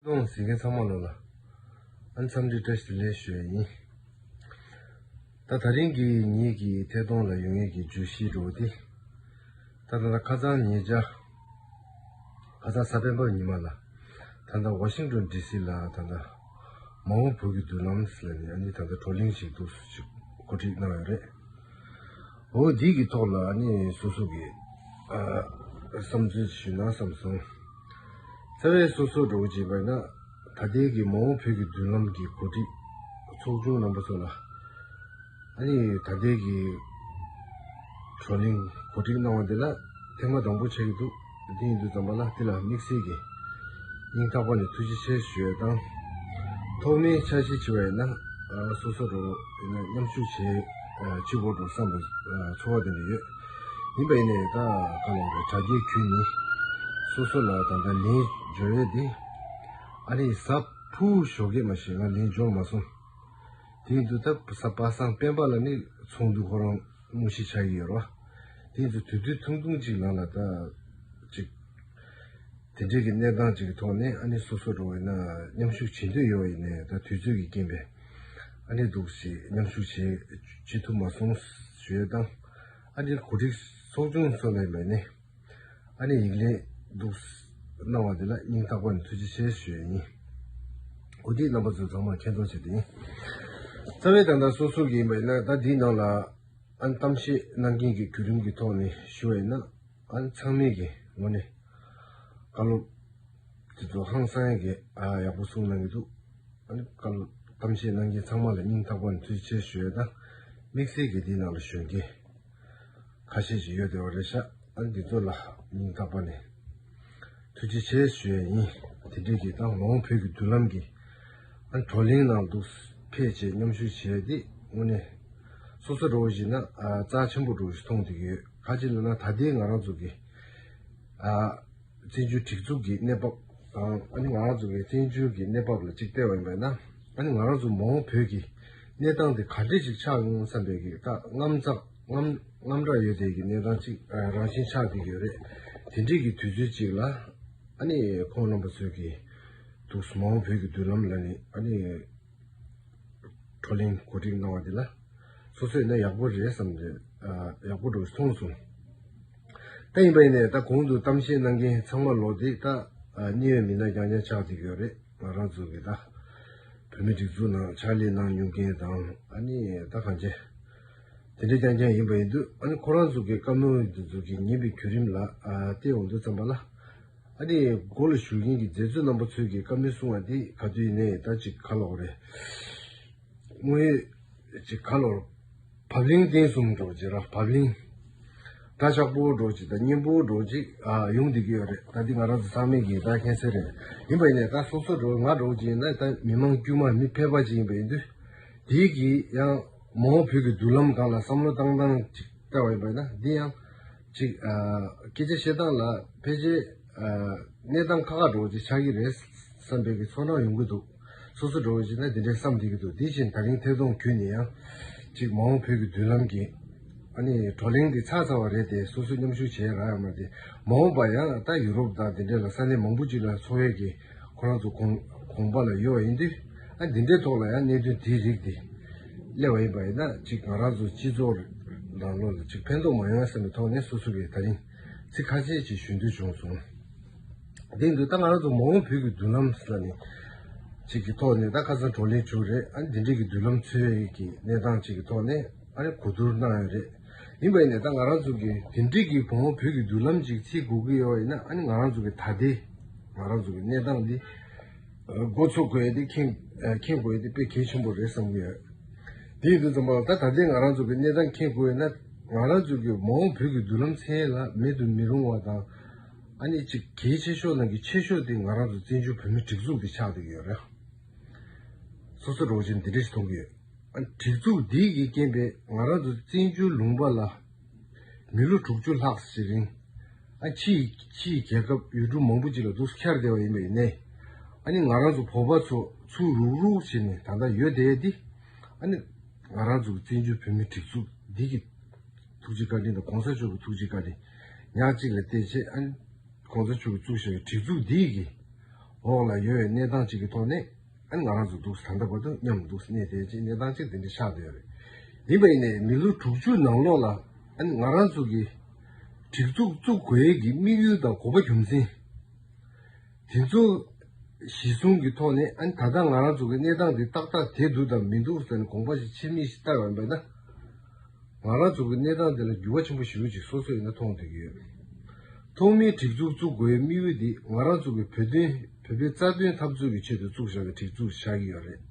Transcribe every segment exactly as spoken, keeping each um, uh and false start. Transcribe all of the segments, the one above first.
གདོང་གཟིགས་མཁན་ཚང་མ་ལོ་ལ། ཨ་ནི་འཚམས་འདྲི་བཀྲ་ཤིས་བདེ་ལེགས་ཞུ་ཡ་ཡིན། ད་དེ་རིང་གི་ངེད་ཀྱི་ཐད་གཏོང་ལ་ཡོང་མཁན་གྱི་བརྗོད་གཞི་འདྲ་བོ་དེ། ད་ད་ལྟ་ཁ་སང་ཉེ་ཆར། ཁ་སང་གཟའ་སྤེན་པ་ཉི་མ་ལ། ད་ལྟ་ཝ་ཤིང་ཏོན་ཌི་སི་ལ་ད་ལྟ། མ་འོངས་བོད་ཀྱི་མདུན་ལམ་ཟེར་ནས་ཨ་ནི་ད་ལྟ་བགྲོ་གླེང་ཞིག་འདུག་ཅིག་གོ་སྒྲིག་གནང་ཡོད་རེད། འོ་འདི་གི་ཐོག་ལ་ཨ་ནི་སོ་སོ་གི་ཨ་བསམ་ཚུལ་ཞུས་ན་བསམ་སོང་། རྩ་བའི་སོ་སོ་འདྲ་བོ་ཅིག་བྱས་ན། ད་ལྟའི་གི་མ་འོངས་བོད་ཀྱི་མདུན་ལམ་གྱི་གོ་སྒྲིག་ཚོགས་ཆུང་རྣམ་པ་ཚོ་ལ། ཨ་ནི་ད་ལྟའི་གི་བགྲོ་གླེང་གོ་སྒྲིག་གནང་བ་འདི་ལ་ཐེངས་མ་དང་པོ་ཆགས་ཀྱི་འདུག་དེ་ཡིན་དུས་ཙམ་པ་ལ་འདི་ལ་དམིགས་བསལ་གྱི་སྙིང་ཐག་པ་ནས་ཐུགས་རྗེ་ཆེ་ཞུ་ཡ་དང་། ཐོག་མའི་འཆར་གཞི་བྱས་པ་ཡིན་ན། ཨ་སོ་སོ་འདྲ་བོ་ཡིན་ན་མཉམ་ཞུགས་བྱེད་ཨ་བྱེད་དགོས་འགྲོ་བསམ་པའི་ཨ་ཚོར་བ་དེ་འདྲ་ཡོད། ཡིན་པ་ཡིན་ནའི་ད་ག་ལ་རེད། དྲ་རྒྱའི་བརྒྱུད་ནས་སོ་སོ་ལ་ད་ལྟ་ལན་འབྱོར་ཡས་དེ་ཨ་ནི་གཟའ་ཕུར་བུ་ཞོགས་ཀས་མ་གཞི་ང་ལན་འབྱོར་མ་སོང་། དེ་ཡིན་དུས་ད་གཟའ་པ་སངས་སྤེན་པ་ལ་ནི་ཚོགས་འདུ་ཁོ་རང་དངོས་གཞི་ཆགས་ཀྱི་ཡོད་རེད་བ། དེ་ཡིན་དུས་དུས་ཚོད་ཐུང་ཐུང་ཅིག་ནང་ལ་ད་ཅིག་དེ་འདྲའི་གི་གནས་སྟངས་ཅིག་གི་ཐོག་ནས་ཨ་ནི་སོ་སོ་འདྲ་བོ་ཡིན་ན་མཉམ་ཞུགས་བྱེད་འདོད་ཡོད་པ་ཡིན་ནའི་ད་དུས་ཚོད་ཀྱི་རྐྱེན་པས་ཨ་ནི་འདུག་སེ་མཉམ་ཞུགས་བྱེད་བྱེད་ཐུབ་མ་སོང་ཞུ་ཡས་དང་། ཨ་ནི་གོ་སྒྲིག་ཚོགས་ཆུང་ཚོ་ལ་ཡིན་པ་ཡིན་ནའི་ཨ་ནི་ཡིག་ལན་འདུག་གནང་བ་འདི་ལ་སྙིང་ཐག་པ་ནས་ཐུགས་རྗེ་ཆེ་ཞུ་ཡས་ཡིན། འོ་དེ་རྣམ་པ་ཚོ་ཚང་མ་མཁྱེན་རྟོགས་བྱས་ཏེ་ཡིན། རྩ་བའི་ད་ལྟ་སོ་སོ་གི་ཡིན་པ་ཡིན་ན་ད་འདིའི་ནང་ལ་ཨ་ནི་གཏམ་བཤད་གནང་མཁན་གྱི་བརྒྱུད་རིམ་གྱི་ཐོག་ནས་ཞུ་བ་ཡིན་ན། ཨ་ནི་ཚང་མས་ཀྱི་ངོས་ནས་བཀའ་སློབ་དེ་ཚོ་ཧང་སང་ཡ་གི་ཨ་ཡག་པོ་གསུངས་གནང་གི་འདུག་ཨ་ནི་བཀའ་སློབ་གཏམ་བཤད་གནང་མཁན་ཚང་མ་ལ་སྙིང་ཐག་པ་ནས་ཐུགས་རྗེ་ཆེ་ཞུ་ཡས་དང་། དམིགས་བསལ་གྱི་འདིའི་ནང་ལ་ཞུགས་མཁན་ཁ་ཤས་ཤིག་ཡོད་བསྡད་པ་རེད་ཤག་ཨ་ནི་འདི་ཚོ་ལ་སྙིང་ཐག་པ་ནས་ཐུགས་རྗེ་ཆེ་ཞུ་ཡས་ཡིན། དེ་འདྲའི་གི་ད་མ་འོངས་བོད་ཀྱི་མདུན་ལམ་གྱི་ཨ་ནི་བགྲོ་གླེང་ནང་དུ་ཕེབས་བྱས་མཉམ་ཞུགས་བྱས་ཏེ་དངོས་གནས་སོ་སོ་འདྲ་བོ་ཞིག་ན་ཨ་རྩ་ཆེན་པོ་འདྲ་བོ་ཞིག་མཐོང་བསྡད་ཀྱི་ཡོད། ག་ཅི་ལབ་ན་ད་ལྟའི་ང་རང་ཚོ་གི་ཨ་བཙན་བྱོལ་སྒྲིག་འཛུགས་ཀྱི་གནས་བབ་དང་ཨ་ནི་ང་རང་ཚོ་གི་བཙན་བྱོལ་གྱི་གནས་བབ་ལ་གཅིག་བལྟས་པ་ཡིན་པ་ན། ཨ་ནི་ང་རང་ཚོ་མ་འོངས་བོད་ཀྱི་གནས་སྟངས་དེ་ག་འདྲས་ཞིག་ཆགས་ཡོང་བསམ་པའི་གི་ད་དངངས་འཚབ་དངངས་དངངས་སྐྲག་ཡོད་བསྡད་ཀྱི་གནས་སྟངས་གཅིག་ཨ་རང་བཞིན་ཆགས་བསྡད་ཀྱི་ཡོད་རེད། དེ་འདྲས་ཀྱི་དུས་ཚོད་ཅིག་ལ་ཨ་ནི་ཁོང་རྣམ་པ་ཚོས་ཀྱི་འདུག་མ་འོངས་བོད་ཀྱི་མདུན་ལམ་ལ་ནི་ཨ་ནི་བགྲོ་གླེང་གོ་སྒྲིག་གནང་བ་འདི་ལ་སོ་སོས་ན་ཡག་པོ་རེད་བསམ་ནས་ཨ་ཡག་པོ་འགྲོ་མཐོང་སོང་། ད་ཡིན་པ་ཡིན་ནས་ད་གོང་དུ་གཏམ་བཤད་གནང་མཁན་ཚང་མ་ལོ་དེ་ད་ཨ་གནད་ཡོད་མི་སྣ་རྐྱང་རྐྱང་ཆགས་བསྡད་ཀྱི་ཡོད་རེད། ང་རང་ཚོ་གི་ད་བོད་མི་སྒྲིག་འཛུགས་ནང་ཕྱག་ལས་གནང་མྱོང་མཁན་དང་ཨ་ནི་ད་གང་ཅི་དེ་འདྲ་རྐྱང་རྐྱང་ཡིན་པ་ཡིན་དུས་ཨ་ནི་ཁོ་རང་ཚོ་གི་བཀའ་མོལ་འདི་ཚོ་གི་ཉན་པའི་བརྒྱུད་རིམ་ལ་ཨ་བལྟས་འོང་དུས་ཙམ་པ་ལ། ཨ་ནི་འགོ་ལ་ཞུགས་མཁན་གྱི་མཛད་གཙོ་རྣམ་པ་ཚོས་ཀྱི་བཀའ་མོལ་གསུང་བ་འདི་ག་དུས་ནས་ད་ཅིག་ག་ལོག་རེད། དངོས་ཡོད་ཅིག་ག་ལོག་བབ་བརླིང་བསྟན་གསུམ་འགྲོ་ཅིག་ར་བབ་བརླིང་། འདྲ་ཆགས་པོ་འགྲོ་ཅིག་དང་སྙན་པོ་འགྲོ་ཅིག་ཨ་ཡོང་བསྡད་ཀྱི་ཡོད་རེད། ད་འདི་ང་རང་ཚོ་ཚང་མས་ཀྱི་ད་མཁྱེན་གསལ་རེད། ཡིན་པ་ཡིན་ནས་ད་སོ་སོ་འགྲོ་ང་འགྲོ་ཅིག་ཡིན་ན་ད་མི་མང་དཀྱུས་མ་མི་ཕལ་པ་ཅིག་ཡིན་པ་ཡིན་དུས། དེའི་གི་ཡང་མ་འོངས་བོད་ཀྱི་མདུན་ལམ་སྒང་ལ་བསམ་བློ་བཏང་སྟངས་ཅིག་ལྟ་བ་ཡིན་པ་ཡིན་ན་འདི་ཡང་། ཅིག་ཨ་སྐད་ཆ་བཤད་སྟངས་ལ་ཕལ་ཆེར་ཨ་གནས་སྟངས་ཁག་ཁག་འགྲོ་ཅིག་ཆགས་ཀྱི་རེད་བསམ་པའི་གི་ཚོར་སྣང་ཡོང་གི་འདུག་སོ་སོ་འགྲོ་ཅིག་ན་འདི་འདྲའི་བསམ་བསྡད་ཀྱི་འདུག་དེ་བཞིན་ད་རིང་ཐད་གཏོང་བརྒྱུད་ནས་ཡང་ཅིག་མ་འོངས་བོད་ཀྱི་མདུན་ལམ་གྱི་ཨ་ནི་བགྲོ་གླེང་འདི་ཚར་ཚར་བ་རེད་དེ་སོ་སོ་མཉམ་ཞུགས་བྱས་རག་ཡོད་མ་རེད་དེ། མ་འོངས་པ་ཡང་ད་ཡུ་རོབ་དང་འདི་འདྲ་ལ་ས་གནས་མང་པོ་ཅིག་ལ་འཚོགས་ཡས་ཀྱི་ཁོ་རང་ཚོ་དགོངས་དགོངས་པ་ལ་ཡོད་པ་ཡིན་དུས། ཨ་འདི་འདྲའི་ཐོག་ལ་ཡང་གནད་དོན་དེའི་རིགས་དེ་སླེབས་པ་ཡིན་པ་ཡིན་ན་ཅིག་ང་རང་ཚོ་སྤྱི་ཚོགས་ནང་ལོགས་ལ་ཅིག་ཕན་ཐོགས་མ་ཡོང་བསམ་པའི་ཐོག་ནས་སོ་སོ་གིས་ད་རིང་ཚིག་ཁ་ཤས་ཅིག་ཞུ་འདོད་བྱུང་སོང་། དེ་འདུག་ད་ང་རང་ཚོ་མ་འོངས་བོད་ཀྱི་མདུན་ལམ་ཟེར་ནས་ཅིག་གི་ཐོག་ནས་ད་ཁ་སང་བགྲོ་གླེང་བྱུང་རེད། ཨ་ནི་འདི་འདྲའི་གི་མདུན་ལམ་འཚོལ་ཡས་ཀྱི་གནས་སྟངས་ཅིག་གི་ཐོག་ནས་ཨ་ནི་གོ་བསྡུར་གནང་ཡོད་རེད། ཡིན་པ་ཡིན་ནས་ད་ང་རང་ཚོ་གི་དེ་འདྲའི་གི་མ་འོངས་བོད་ཀྱི་མདུན་ལམ་ཅིག་འཚོལ་དགོས་ཀྱི་ཡོད་པ་ཡིན་ན་ཨ་ནི་ང་རང་ཚོ་གི་ད་ལྟའི་ང་རང་ཚོ་གི་གནས་སྟངས་འདི་འགོ་ཚུགས་དགོས་ཡ་དེ་མཁྱེན་མཁྱེན་དགོས་ཡ་དེ་དཔེ་གལ་ཆེན་པོ་རེད་བསམ་གྱི་ཡོད། དེ་ཡིན་དུས་ཙམ་པ་ལ་ད་ད་ལྟའི་ང་རང་ཚོ་གི་གནས་སྟངས་མཁྱེན་དགོས་ཡོད་ན་ང་རང་ཚོ་གི་མ་འོངས་བོད་ཀྱི་མདུན་ལམ་འཚོལ་ཡ་ལ་མེད་དུ་མི་རུང་བ་དང་། ཨ་ནི་གཅིག་གལ་ཆེ་ཤོས་ནང་གི་ཆེ་ཤོས་དེ་ང་རང་ཚོ་བཙན་བྱོལ་བོད་མིའི་སྒྲིག་འཛུགས་དེ་ཆགས་བསྡད་ཀྱི་ཡོད་རེད། སོ་སོ་རོགས་ཅན་འདི་འདྲ་ཞིག་མཐོང་གི་ཡོད། ཨ་ནི་སྒྲིག་འཛུགས་འདི་གི་རྐྱེན་པས་ང་རང་ཚོ་བཙན་བྱོལ་ལུང་པ་ལ་མི་ལོ་དྲུག་ཅུ་ལྷག་ཙམ་རིང་ཨ་ཕྱིའི་ཕྱིའི་རྒྱལ་ཁབ་ཡུལ་གྲུ་མང་པོ་ཅིག་ལ་འདུག་འཁྱར་བསྡད་པ་ཡིན་པ་ཡིན་ནའི། ཨ་ནི་ང་རང་ཚོ་བོད་པ་ཚོ་ཚུར་རུག་རུག་བྱས་ནས་ད་ལྟ་ཡོད་བསྡད་ཡ་འདི་ཨ་ནི་ང་རང་ཚོ་གི་བཙན་བྱོལ་བོད་མིའི་སྒྲིག་འཛུགས་འདི་གི་ཐུགས་རྗེ་བཀའ་དྲིན་དང་གོང་ས་མཆོག་གི་ཐུགས་རྗེ་བཀའ་དྲིན་ཉག་གཅིག་ལ་བལྟས་བྱས་ཨ་ནི་གོང་ས་མཆོག་གིས་བཙུགས་བཞག་པའི་སྒྲིག་འཛུགས་འདི་གི་ འོག་ལ་ཡོད་པའི་གནས་སྟངས་གཅིག་གི་ཐོག་ནས། ཨ་ནི་ང་རང་ཚོ་འདུག་ད་ལྟ་བར་དུ་མཉམ་འདུག་གནས་བསྡད་ཅིག་གནས་སྟངས་གཅིག་དེ་འདྲ་ཆགས་བསྡད་ཡོད་རེད། ཡིན་པ་ཡིན་ནའི་མི་ལོ་དྲུག་ཅུ་ནང་ལོགས་ལ། ཨ་ནི་ང་རང་ཚོ་གི་སྒྲིག་འཛུགས་བཙུགས་དགོས་ཀྱི་དམིགས་ཡུལ་དང་དགོས་པ་རྒྱུ་མཚན། དེ་ཚོ་གཞི་བཟུང་གི་ཐོག་ནས། ཨ་ནི་ད་ལྟ་ང་རང་ཚོ་གི་གནས་སྟངས་འདི་ཏག་ཏག་དེ་འདུག་དང་མི་འདུག་ཟེར་ནས་དགོངས་པ་ཞིག་ཕྱི་མིག་ཞིག་བལྟ་བ་ཡིན་པ་ན། ང་རང་ཚོ་གི་གནས་སྟངས་འདི་ལ་འགྱུར་བ་ཆེན་པོ་ཞེ་པོ་ཅིག་སོ་སོ་ཡིན་ན་མཐོང་བསྡད་ཀྱི་ཡོད། ཐོག་མའི་སྒྲིག་འཛུགས་བཙུགས་དགོས་པའི་དམིགས་ཡུལ་འདི་ང་རང་ཚོ་གི་བོད་དོན་བོད་པའི་རྩ་དོན་འཐབ་རྩོད་ཀྱི་ཆེད་དུ་བཙུགས་བཞག་པའི་སྒྲིག་འཛུགས་ཆགས་ཀྱི་ཡོད་རེད།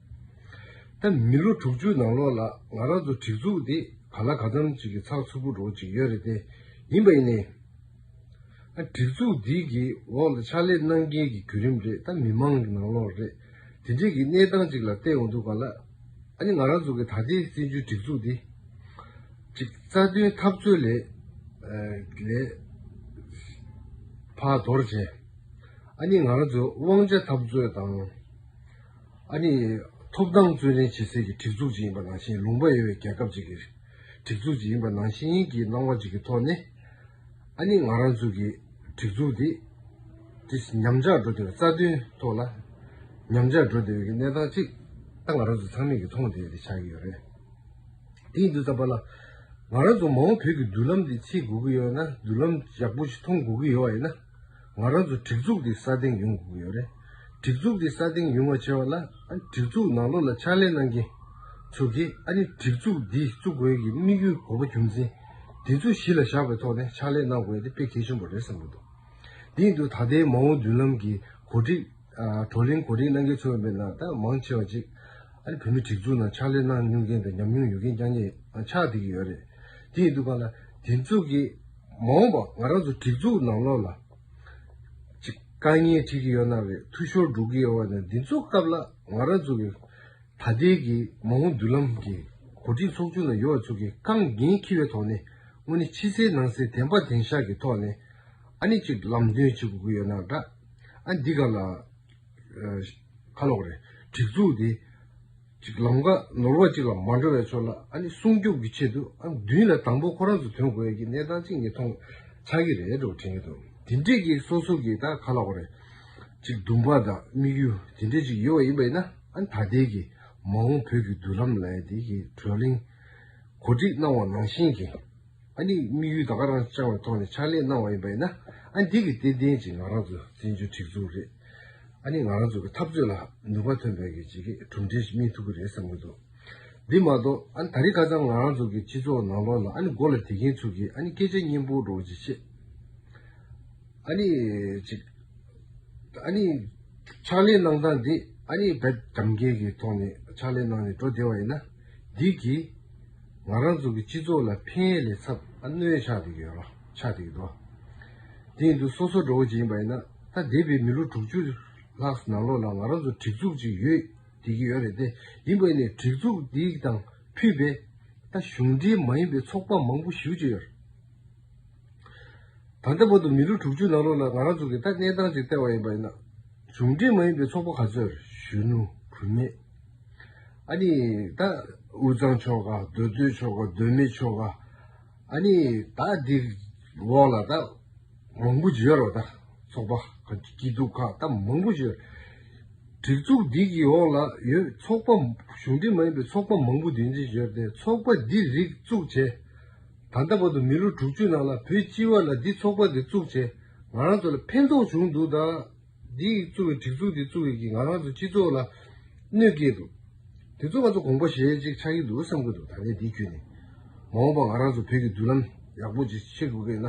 ད་མི་ལོ་དྲུག་ཅུ་ནང་ལོགས་ལ་ང་རང་ཚོ་སྒྲིག་འཛུགས་འདི་ག་ལ་ག་ཙམ་ཅིག་གི་ཚགས་ཚུད་པོ་འདྲ་བོ་ཅིག་ཡོད་རེད་དེ། ཡིན་པ་ཡིན་ནའི། ཨ། སྒྲིག་འཛུགས་འདི་གི་འོག་ལ་ཕྱག་ལས་གནང་མཁན་གྱི་བརྒྱུད་རིམ་རེད། ད་མི་མང་གི་ནང་ལོགས་རེད། དེ་འདྲས་ཀྱི་གནས་སྟངས་ཅིག་ལ་བལྟས་ཡོང་དུས་ག་ལ། ཨ་ནི་ང་རང་ཚོ་གི་ད་ལྟའི་བཙན་བྱོལ་སྒྲིག་འཛུགས་འདི་ཅིག་རྩ་དོན་འཐབ་རྩོད་ལས། ཨ། ལས་ཕར་དོར་བྱས། ཨ་ནི་ང་རང་ཚོ་དབང་ཆ་འཐབ་རྩོད་དང་། ཨ་ནི་ཐོབ་ཐང་རྩོད་ལེན་བྱེད་སའི་གི་སྒྲིག་འཛུགས་ཅིག་ཡིན་པ་ནང་བཞིན། ལུང་པ་ཡོད་པའི་རྒྱལ་ཁབ་ཅིག་གི་སྒྲིག་འཛུགས་ཅིག་ཡིན་པ་ནང་བཞིན་གྱི་སྣང་བ་ཅིག་གི་ཐོག་ནས། ཨ་ནི་ང་རང་ཚོ་གི་སྒྲིག་འཛུགས་འདི་དེ་ཉམས་ཆག་འགྲོ་བསྡད་པའི། རྩ་དོན་ཐོག་ལ་ཉམས་ཆག་འགྲོ་བསྡད་པའི་གི་གནས་སྟངས་ཅིག་ད་ང་རང་ཚོ་ཚང་མས་གི་མཐོང་བསྡད་དེ་ཆགས་ཀྱི་ཡོད་རེད། དེ་ཡིན་དུས་ཙམ་པ་ལ། ང་རང་ཚོ་མ་འོངས་བོད་ཀྱི་མདུན་ལམ་འདི་འཚོལ་དགོས་ཀྱི་ཡོད་ན། མདུན་ལམ་ཡག་པོ་ཞིག་མཐོང་དགོས་ཀྱི་ཡོད་པ་ཡིན་ན། ང་རང་ཚོ་སྒྲིག་འཛུགས་འདི་སྲ་བརྟན་ཡོང་དགོས་ཀྱི་ཡོད་རེད། སྒྲིག་འཛུགས་འདི་སྲ་བརྟན་ཡོང་བ་བྱེད་པ་ལ། ཨ། སྒྲིག་འཛུགས་ནང་ལོགས་ལ་ཕྱག་ལས་གནང་མཁན་ཚོ་གིས། ཨ་ནི་སྒྲིག་འཛུགས་འདི་བཙུགས་དགོས་ཀྱི་དམིགས་ཡུལ་དགོས་པ་རྒྱུ་མཚན་འདི་ཚོ་གཞི་ལ་བཞག་པའི་ཐོག་ནས་ཕྱག་ལས་གནང་དགོས་ཡ་དེ་དཔེ་གལ་ཆེན་པོ་རེད་བསམ་གྱི་འདུག་དེ་ཡིན་དུས་ད་ལྟའི་མ་འོངས་མདུན་ལམ་གྱི་གོ་སྒྲིག་ཨ། བགྲོ་གླེང་གོ་སྒྲིག་གནང་མཁན་ཚོ་ཡིན་པ་ན། ད་མང་ཆེ་བ་ཅིག་ཨ་ནི་བོད་མིའི་སྒྲིག་འཛུགས་ནང་ཕྱག་ལས་གནང་མྱོང་མཁན་དང་ཉམས་མྱོང་ཡོད་མཁན་རྐྱང་རྐྱང་ཆགས་བསྡད་ཀྱི་ཡོད་རེད། དེ་ཡིན་དུས་ག་ལ་དེ་ཚོ་གིས་མ་འོངས་པ་ང་རང་ཚོ་སྒྲིག་འཛུགས་ནང་ལོགས་ལ་ཅིག་དཀའ་ངལ་འཕྲད་ཀྱི་ཡོད་ན་རེད། འཐུས་ཤོར་འགྲོ་གི་ཡོད་པ་ན། འདི་ཚོ་སྐབས་ལ་ང་རང་ཚོ་གི་ད་ལྟའི་གི་མ་འོངས་མདུན་ལམ་གྱི་གོ་སྒྲིག་ཚོགས་ཆུང་ནང་ཡོད་པ་ཚོ་གིས་རྐང་འགན་འཁྱེར་བའི་ཐོག་ནས། དངོས་གནས་ཕྱི་གསལ་ནང་གསལ་བདེན་པ་བདེན་བཞག་གི་ཐོག་ནས། ཨ་ནི་ཅིག་ལམ་སྟོན་བྱེད་དགོས་ཀྱི་ཡོད་ན་འདྲ། ཨ། འདི་ག་ལ། ཨ། ག་ལབ་དགོས་རེད། སྒྲིག་འཛུགས་འདི་ཅིག་ལམ་ཁ་ནོར་བ་ཅིག་ལ་མ་འགྲོ་བའི་ཕྱོགས་ལ། ཨ་ནི་སྲུང་སྐྱོབ་ཀྱི་ཆེད་དུ། ཨ། མདུན་ལ་དང་པོ་ཁོ་རང་ཚོ་ཐོན་དགོས་ཀྱི་གནས་སྟངས་ཅིག་ངས་མཐོང་ཆགས་ཀྱི་རེད་འགྲོ་དྲན་གྱི་འདུག་དེ་འདྲས་ཀྱི་སོ་སོ་གི་ད་ག་ལབ་དགོས་རེད། ཅིག་འདུན་པ་དང་དམིགས་ཡུལ་དེ་འདྲས་ཅིག་ཡོད་པ་ཡིན་པ་ཡིན་ན། ཨ་ནི་ད་ལྟའི་གི་མ་འོངས་བོད་ཀྱི་མདུན་ལམ་ལབ་ཡ་དེ་གི་བགྲོ་གླེང་གོ་སྒྲིག་གནང་བ་ནང་བཞིན་གྱི། ཨ་ནི་དམིགས་ཡུལ་ད་ག་རང་བཅངས་པའི་ཐོག་ནས་ཕྱག་ལས་གནང་བ་ཡིན་པ་ཡིན་ན། ཨ། འདི་གི་ཏན་ཏན་ཅིག་ང་རང་ཚོ་བཙན་བྱོལ་སྒྲིག་འཛུགས་རེད། ཨ་ནི་ང་རང་ཚོ་གི་འཐབ་རྩོད་ལ་ནུས་པ་ཐོན་པའི་གི་ཅིག་གི་གྲུབ་འབྲས་ཤིག་སྨིན་ཐུབ་ཀྱི་རེད་བསམ་གྱི་འདུག་འདི་མ་གཏོགས། ཨ་ནི་ད་རེས་ཁ་སང་ང་རང་ཚོ་གི་སྤྱི་ཚོགས་ནང་ལོགས་ལ། ཨ་ནི་མགོ་ལ་དེ་མཁན་ཚོ་གིས། ཨ་ནི་སྐད་ཆ་སྙན་པོ་འདྲ་བོ་ཅིག་བཤད། ཨ་ནི་ཅིག་ཨ་ནི་ཕྱག་ལས་གནང་སྟངས་འདི། ཨ་ནི་རྦད་དམ་བཀའི་གི་ཐོག་ནས་ཕྱག་ལས་གནང་ནས་འགྲོ་བསྡད་པ་ཡིན་ན། འདི་གིས་ང་རང་ཚོ་གི་སྤྱི་ཚོགས་ལ་ཕན་ཡས་ལས་ཚབ། ཨ། གནོད་ཆགས་བསྡད་ཀྱི་ཡོད་ར། ཆགས་བསྡད་ཀྱི་འདུག་དེ་ཡིན་དུས་སོ་སོ་འདྲ་བོ་ཅིག་ཡིན་པ་ཡིན་ན། ད་འདས་པའི་མི་ལོ་དྲུག་ཅུ་ལྷག་ནང་ལོགས་ལ་ང་རང་ཚོ་སྒྲིག་འཛུགས་ཅིག་ཡོད་བསྡད་ཀྱི་ཡོད་རེད་དེ། ཡིན་པ་ཡིན་ནའི་སྒྲིག་འཛུགས་འདི་དང་ཕུད་པའི་ད་གཞུང་འབྲེལ་མ་ཡིན་པའི་ཚོགས་པ་མང་པོ་ཞེ་པོ་ཅིག་ཡོད་རེད། ད་ལྟ་བར་དུ་མི་ལོ་དྲུག་ཅུ་ནང་ལོགས་ལ་ང་རང་ཚོ་གི་ད་གནས་སྟངས་ཅིག་བལྟས་པ་ཡིན་པ་ཡིན་ན། གཞུང་འབྲེལ་མ་ཡིན་པའི་ཚོགས་པ་ག་ཚོད་རེད། གཞོན་ནུ། བུད་མེད། ཨ་ནི་ད་དབུས་གཙང་ཆོལ་ཁ། མདོ་སྟོད་ཆོལ་ཁ། མདོ་སྨད་ཆོལ་ཁ། ཨ་ནི་ད་འདི་འོག་ལ་ད་མང་པོ་ཅིག་ཡོད་རེད་པ། ད་ཚོགས་པ་སྐྱིད་སྡུག་ཁག་ད་མང་པོ་ཅིག་ཡོད། སྒྲིག་འཛུགས་འདི་གི་འོག་ལ་ཡོད་ཚོགས་པ། གཞུང་འབྲེལ་མ་ཡིན་པའི་ཚོགས་པ་མང་པོ་འདི་འདྲ་ཡོད་དེ། ཚོགས་པ་འདི་རིགས་བཙུགས་བྱས། ད་ལྟ་བར་དུ་མི་ལོ་དྲུག་ཅུ་ནང་ལ་བོད་སྤྱི་པ་ལ་འདི་ཚོགས་པ་འདི་བཙུགས་བྱས་ང་རང་ཚོ་ལ་ཕན་ཐོགས་བྱུང་འདུག་ད་འདི་བཙུགས་པའི་སྒྲིག་འཛུགས་འདི་བཙུགས་པའི་གིས་ང་རང་ཚོ་སྤྱི་ཚོགས་ལ་གནོད་སྐྱེལ་འདུག་དེ་ཚོ་ང་ཚོ་དགོངས་པ་བཞེས་ཅིག་ཆགས་ཀྱི་འདུག་བསམ་གྱི་འདུག་ད་ནས་འདི་བརྒྱུད་ནས་མ་འོངས་པ་ང་རང་ཚོ་བོད་ཀྱི་མདུན་ལམ་ཡག་པོ་ཅིག་ཕྱེ་དགོས་ཀྱི་ན།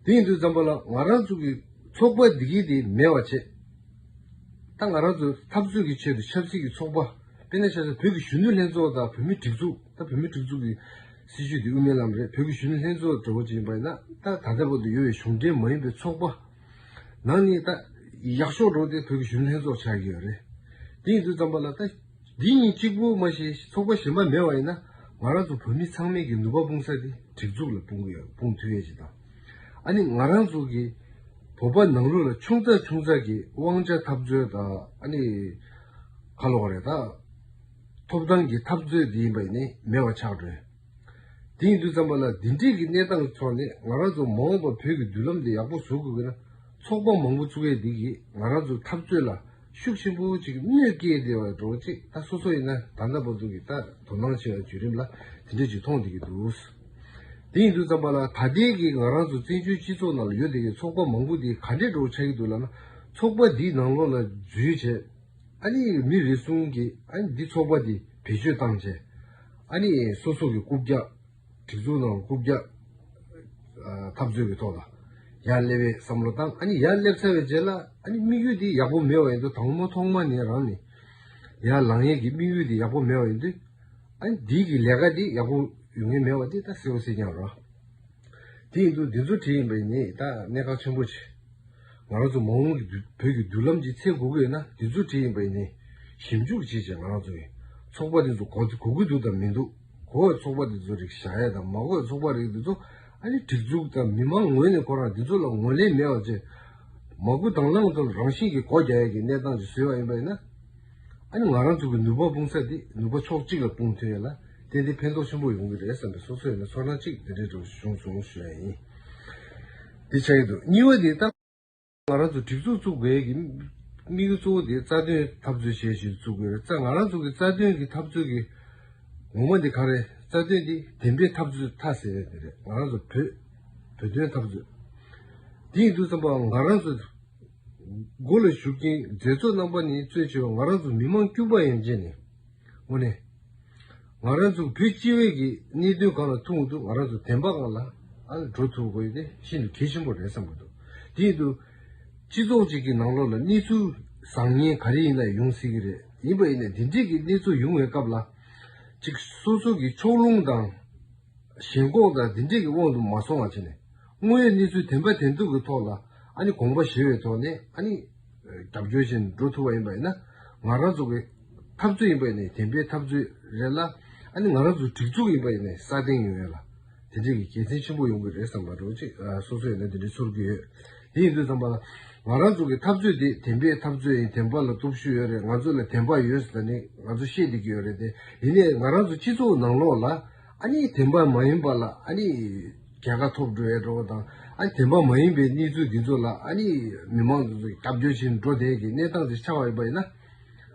དེ་ཡིན་དུས་ཙམ་པ་ལ་ང་རང་ཚོ་གི་ཚོགས་པ་འདི་གི་དེ་མེད་པ་བྱས། ད་ང་རང་ཚོ་འཐབ་རྩོད་ཀྱི་ཆེད་དུ་ཆབ་སྲིད་ཀྱི་ཚོགས་པ། དཔེར་ན་ཆ་བཞག་བོད་ཀྱི་གཞོན་ནུ་ལྷན་ཚོགས་དང་བོད་མིའི་སྒྲིག་འཛུགས། ད་བོད་མིའི་སྒྲིག་འཛུགས་ཀྱི་སྲིད་བྱུས་དེ་དབུ་མའི་ལམ་རེད། བོད་ཀྱི་གཞོན་ནུ་ལྷན་ཚོགས་འདྲ་བོ་ཅིག་ཡིན་པ་ཡིན་ན། ད་ད་ལྟ་བར་དུ་ཡོད་པའི་གཞུང་འབྲེལ་མ་ཡིན་པའི་ཚོགས་པ་ནང་ནས་ད་ཡག་ཤོས་འདྲ་བོ་དེ་བོད་ཀྱི་གཞོན་ནུ་ལྷན་ཚོགས་ཆགས་ཀྱི་ཡོད་རེད། དེ་ཡིན་དུས་ཙམ་པ་ལ་ད་འདི་གཉིས་གཅིག་པུ་མ་གཏོགས་ཚོགས་པ་གཞན་པ་མེད་པ་ཡིན་ན། ང་རང་ཚོ་བོད་མི་ཚང་མས་ཀྱི་ནུས་པ་སྤུངས་ས་དེ་སྒྲིག་འཛུགས་ལ་སྤུངས་ཀྱི་ཡོད། སྤུངས་ཐུབ་ཡས་ཅིག་དང་། ཨ་ནི་ང་རང་ཚོ་གི་བོད་པ་ནང་ལོགས་ལ་ཆུང་ཙག་ཆུང་ཙག་གི་དབང་ཆ་འཐབ་རྩོད་དང་། ཨ་ནི་ག་ལབ་དགོས་རེད། ད་ཐོབ་ཐང་གི་འཐབ་རྩོད་འདི་ཡིན་པ་ཡིན་ནའི་མེད་པ་ཆགས་འགྲོ། དེ་ཡིན་དུས་ཙམ་པ་ལ་འདི་འདྲས་ཀྱི་གནས་སྟངས་ཐོག་ནས་ང་རང་ཚོ་མ་འོངས་པ་བོད་ཀྱི་མདུན་ལམ་འདི་ཡག་པོ་བཟོ་དགོས་ཀྱི་ན། ཚོགས་པ་མང་པོ་བཙུགས་ཡས་འདི་གིས་ང་རང་ཚོའི་འཐབ་རྩོད་ལ་ཤུགས་ཆེན་པོ་ཅིག་གནོད་སྐྱེལ་བསྡད་པ་འདྲ་བོ་ཅིག་ད་སོ་སོ་ཡིན་ན་ད་ལྟ་བར་དུ་གི་ད་དོ་སྣང་བྱས་པའི་བརྒྱུད་རིམ་ལ་དེ་འདྲ་ཅིག་མཐོང་བསྡད་ཀྱི་འདུག་དེ་ཡིན་དུས་ཙམ་པ་ལ་ད་ལྟའི་གི་ང་རང་ཚོ་བཙན་བྱོལ་སྤྱི་ཚོགས་ནང་ལ་ཡོད་བསྡད་ཀྱི་ཚོགས་པ་མང་པོ་འདི་ག་འདྲས་འདྲ་བོ་ཆགས་ཀྱི་འདུག་ལབ་ན། ཚོགས་པ་འདིའི་ནང་ལོགས་ལ་འཛུལ་བྱས། ཨ་ནི་མི་རེ་ཟུང་གིས་ཨ་ནི་འདི་ཚོགས་པ་འདི་བེད་སྤྱོད་བཏང་བྱས། ཨ་ནི་སོ་སོ་གི་རྐུབ་བཀྱག་སྒྲིག་འཛུགས་ནང་རྐུབ་བཀྱག་ཨ་འཐབ་རྩོད་ཀྱི་ཐོག་ལ་ཡར་སླེབས་པའི་བསམ་བློ་བཏང་། ཨ་ནི་ཡར་སླེབས་ཚར་བའི་རྗེས་ལ་ཨ་ནི་དམིགས་ཡུལ་འདི་ཡག་པོ་མེད་པ་ཡིན་དུས། དང་པོ་ཐོག་མ་ནས་རང་ནས་ཡར་ལངས་ཡས་ཀྱི་དམིགས་ཡུལ་འདི་ཡག་པོ་མེད་པ་ཡིན་དུས། ཨ་ནི་འདི་གི་ལས་ཀ་འདི་ཡག་པོ་ཡོང་མཁན་མེད་པ་འདི་ད་གསལ་པོ་གསལ་རྐྱང་རེད། དེ་ཡིན་དུས་འདི་ཚོ་བྲིས་ཡིན་པ་ཡིན་ནའི་ད་གནད་འགག་ཆེན་པོ་ཆེ། ང་རང་ཚོ་མ་འོངས་ཀྱི་བོད་ཀྱི་མདུན་ལམ་ཅིག་འཚོལ་དགོས་ཀྱི་ཡོད་ན། འདི་ཚོ་བྲིས་ཡིན་པ་ཡིན་ནའི་ཞིབ་འཇུག་བྱེད་བྱས། ང་རང་ཚོ་གི་ཚོགས་པ་འདི་ཚོ་གོ་གོ་གི་འདུག་དང་མི་འདུག་གོ་བའི་ཚོགས་པ་འདི་ཚོ་རིགས་བཞག་ཡས་དང་། མ་གོ་བའི་ཚོགས་པ་རིགས་འདི་ཚོ་ཨ་ནི་སྒྲིག་འཛུགས་དང་མི་མང་ངོས་ནས་ཁོ་རང་འདི་ཚོ་ལ་ངོས་ལེན་མེད་པ་བྱས། མ་གུ་དང་བླངས་ཐོག་རང་བཞིན་གྱིས་སྒོ་རྒྱག་ཡས་ཀྱི་གནས་སྟངས་ཅིག་བཟོས་པ་ཡིན་པ་ཡིན་ན། ཨ་ནི་ང་རང་ཚོ་གི་ནུས་པ་སྤུངས་ས་འདི་ནུས་པ་ཕྱོགས་གཅིག་ལ་སྤུངས་ཐུབ་ཡས་ལ་ཏན་ཏན་ཕན་ཐོགས་ཆེན་པོ་ཡོང་གི་རེད་བསམ་པའི་སོ་སོ་ཡིན་ན་ཚོར་སྣང་གཅིག་དེ་འདྲའི་འདྲ་བོ་བྱུང་སོང་ཞུ་ཡ་ཡིན། འདི་ཆགས་ཀྱི་འདུག་གཉིས་པ་འདི་ད་ང་རང་ཚོ་སྒྲིག་འཛུགས་བཙུགས་དགོས་ཀྱི་དམིགས་ཡུལ་གཙོ་བོ་དེ་རྩ་དོན་འཐབ་རྩོད་བྱེད་ཞེས་བཙུགས་དགོས་རེད། རྩ་ང་རང་ཚོ་གི་རྩ་དོན་གྱི་འཐབ་རྩོད་ཀྱི་ངོ་མ་འདི་ག་རེད། རྩ་དོན་འདི་བདེན་པའི་འཐབ་རྩོད་མཐའ་ཟེར་ཡ་དེ་རེད། ང་རང་ཚོ་བོད་བོད་དོན་འཐབ་རྩོད། དེ་ཡིན་དུས་ཙམ་པ་ང་རང་ཚོ་འགོ་ལ་ཞུགས་མཁན་མཛད་གཙོ་རྣམ་པ་ནས་གཙོས་བྱས་པ་ང་རང་ཚོ་མི་མང་དཀྱུས་མ་ཡན་ཆད་ནས། དངོས་གནས་ང་རང་ཚོ་བོད་སྤྱི་བའི་གི་གནད་དོན་སྒང་ལ་ཐུག་འདུག་ང་རང་ཚོ་བདེན་པ་སྒང་ལ་ཨ་འགྲོ་ཐུབ་དགོས་དེ་ཤིན་ཏུ་གལ་ཆེན་པོ་རེད་བསམ་གྱི་འདུག་དེ་ཡིན་དུས་སྤྱི་ཚོགས་གཅིག་གི་ནང་ལོགས་ལ་གནས་ཚུལ་བཟང་ངན་ག་རེ་ཡིན་ན་ཡོང་སྲིད་ཀྱི་རེད། ཡིན་པ་ཡིན་ནའི་འདི་འདྲས་ཀྱི་གནས་ཚུལ་ཡོང་བའི་སྐབས་ལ་གཅིག་སོ་སོ་གི་ཕྱོགས་ལྷུང་དང་ཞེན་ཁོག་དང་འདི་འདྲས་ཀྱི་དབང་དུ་མ་སོང་བ་བྱས་ནས། དངོས་ཡོད་གནས་ཚུལ་བདེན་པ་བདེན་ཐུབ་ཀྱི་ཐོག་ལ་ཨ་ནི་དགོངས་པ་བཞེས་པའི་ཐོག་ནས་ཨ་ནི་རྒྱབ་སྐྱོར་བྱས་ནས་འགྲོ་ཐུབ་པ་ཡིན་པ་ཡིན་ན། ང་རང་ཚོ་གི་འཐབ་རྩོད་ཡིན་པ་ཡིན་ནའི་བདེན་པའི་འཐབ་རྩོད་རེད་ལ། ཨ་ནི་ང་རང་ཚོ་སྒྲིག་འཛུགས་ཡིན་པ་ཡིན་ནའི་སྲ་བརྟན་ཡོང་ཡ་ལ་དེ་འདྲས་ཀྱི་དགེ་མཚན་ཆེན་པོ་ཡོང་གི་རེད་བསམ་པ་འདྲ་བོ་ཅིག་ཨ་སོ་སོ་ཡིན་ན་དེ་འདྲས་ཚོར་གྱི་ཡོད། དེ་ཡིན་དུས་ཙམ་པ་ལ་ང་རང་ཚོ་གི་འཐབ་རྩོད་དེ་བདེན་པའི་འཐབ་རྩོད་ཡིན། བདེན་པ་ལ་སྟོབས་ཤུགས་ཡོད་རེད། ང་ཚོ་ལ་བདེན་པ་ཡོད་ཟེར་ནས་ང་ཚོ་བཤད་བསྡད་ཀྱི་ཡོད་རེད་དེ། ཡིན་ནའི་ང་རང་ཚོ་སྤྱི་ཚོགས་ནང་ལོགས་ལ་ཨ་ནི་བདེན་པ་མ་ཡིན་པ་ལ་ཨ་ནི་རྒྱལ་ཁ་ཐོབ་འགྲོ་ཡས་འགྲོ་བ་དང་། ཨ་ནི་བདེན་པ་མ་ཡིན་པའི་གནས་ཚུལ་འདི་ཚོ་ལ་ཨ་ནི་མི་མང་འདི་ཚོ་རྒྱབ་སྐྱོར་བྱེད་འགྲོ་བསྡད་ཀྱི་གནས་སྟངས་དེ་ཆགས་པ་ཡིན་པ་ཡིན་ན།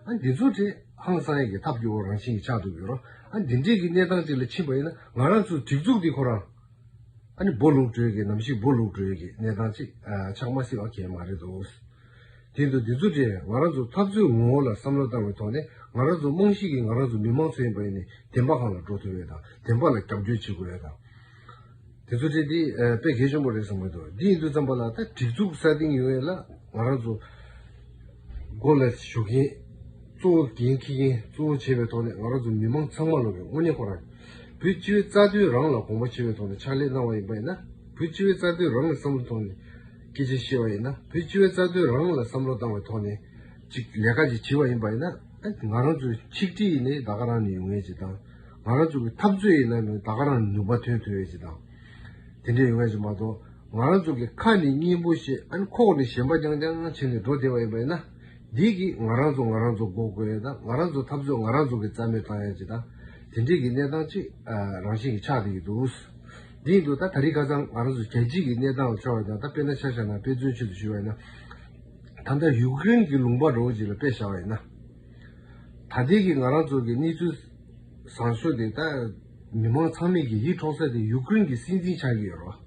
ཨ་ནི་འདི་ཚོ་དེ་ཧང་སང་ཡས་ཀྱི་ཐབས་སྐྱོ་བོ་རང་བཞིན་གྱི་ཆགས་འདུག་ཡོད་རོ། ཨ་ནི་འདི་འདྲས་ཀྱི་གནས་སྟངས་ཅིག་ལ་ཕྱིན་པ་ཡིན་ན་ང་རང་ཚོ་སྒྲིག་འཛུགས་འདི་ཁོ་རང་ཨ་ནི་སྦོ་ལུག་འགྲོ་ཡས་ཀྱི་ནམ་ཞིག་སྦོ་ལུག་འགྲོ་ཡས་ཀྱི་གནས་སྟངས་ཅིག་ཨ་ཆགས་མ་སྲིད་པ་གང་ཡང་མ་རེད་འདུག་དེ་འདུག་འདི་ཚོ་དེ་ང་རང་ཚོ་འཐབ་རྩོད་ངོ་བོ་ལ་བསམ་བློ་བཏང་བའི་ཐོག་ནས་ང་རང་ཚོ་རྨང་གཞི་གི་ང་རང་ཚོ་མི་མང་ཚོ་ཡིན་པ་ཡིན་ནའི་བདེན་པ་སྒང་ལ་འགྲོ་ཐུབ་ཡས་དང་། བདེན་པ་ལ་རྒྱབ་སྐྱོར་བྱེད་དགོས་ཡས་དང་། དེ་ཚོ་དེ་དེ་ཨ་དཔེ་གལ་ཆེན་པོ་རེད་བསམ་གྱི་འདུག་འདི་ཡིན་དུས་ཙམ་པ་ལ་ད་སྒྲིག་འཛུགས་སྲ་བརྟན་ཡོང་ཡས་ལ་ང་རང་ཚོ་འགོ་ལ་ཞུགས་མཁན་གཙོ་བོ་འགན་འཁྱེར་མཁན་གཙོ་བོ་བྱས་པའི་ཐོག་ནས་ང་རང་ཚོ་མི་མང་ཚང་མ་ལོག་གི་དངོས་གནས་ཁོ་རང་བོད་སྤྱི་བའི་རྩ་དོན་རང་ལ་དགོངས་པ་བཞེས་པའི་ཐོག་ནས་ཕྱག་ལས་གནང་བ་ཡིན་པ་ཡིན་ན། བོད་སྤྱི་བའི་རྩ་དོན་རང་ལ་བསམ་བློ་ཐོག་ནས་སྐད་ཆ་བཤད་པ་ཡིན་ན། བོད་སྤྱི་བའི་རྩ་དོན་རང་ལ་བསམ་བློ་བཏང་བའི་ཐོག་ནས་ཅིག་ལས་ཀ་ཅིག་བྱེད་པ་ཡིན་པ་ཡིན་ན། ཨ་ང་རང་ཚོའི་ཆིག་སྒྲིལ་ཡིན་ནའི་ད་ག་རང་ནས་ཡོང་ངེས་ཅིག་དང་། ང་རང་ཚོ་གི་འཐབ་རྩོད་ཡིན་ན་ནི་ད་ག་རང་ནས་ནུས་པ་ཐོན་ཐུབ་ཡས་ཅིག་དང་། དེ་འདྲ་ཡོང་ཡས་ཅིག་མ་གཏོགས། ང་རང་ཚོ་གི་ཁ་ནས་སྙན་པོ་བཤད། ཨ་ནི་ཁོག་ནས་ཞེན་པ་རྐྱང་རྐྱང་བྱས་ནས་འགྲོ་བསྡད་པ་ཡིན་པ་ཡིན་ན། འདི་གིས་ང་རང་ཚོ་ང་རང་ཚོ་མགོ་སྐོར་ཡས་དང་། ང་རང་ཚོ་འཐབ་རྩོད་ང་རང་ཚོ་གིས་རྩ་མེད་བཏང་ཡས་ཅིག་དང་། དེ་འདྲའི་གི་གནས་སྟངས་ཅིག་ཨ་རང་བཞིན་གྱིས་ཆགས་བསྡད་ཀྱི་འདུག་འདི་ཡིན་དུས་ད་ད་རེས་ཁ་སང་ང་རང་ཚོ་རྒྱལ་སྤྱིའི་གི་གནས་སྟངས་ལ་ཕྱོགས་པ་དང་། ད་དཔེར་ན་ཆ་བཞག་ན་དཔེ་མཚོན་ཆེད་དུ་ཞུས་པ་ཡིན་ན། ད་ལྟ་ཡུཀ་རེན་གྱི་ལུང་པ་འདྲ་བོ་ཅིག་ལ་དཔེ་བཞག་པ་ཡིན་ན། ད་ལྟའི་གི་ང་རང་ཚོ་གི་གནས་ཚུལ་བཟང་ཤོས་དེ། ད་མི་མང་ཚང་མས་ཀྱི་ཡིད་འཕྲོག་ས་དེ་ཡུཀ་རེན་གྱི་སྲིད་འཛིན་ཆགས་ཀྱི་ཡོད་རེད་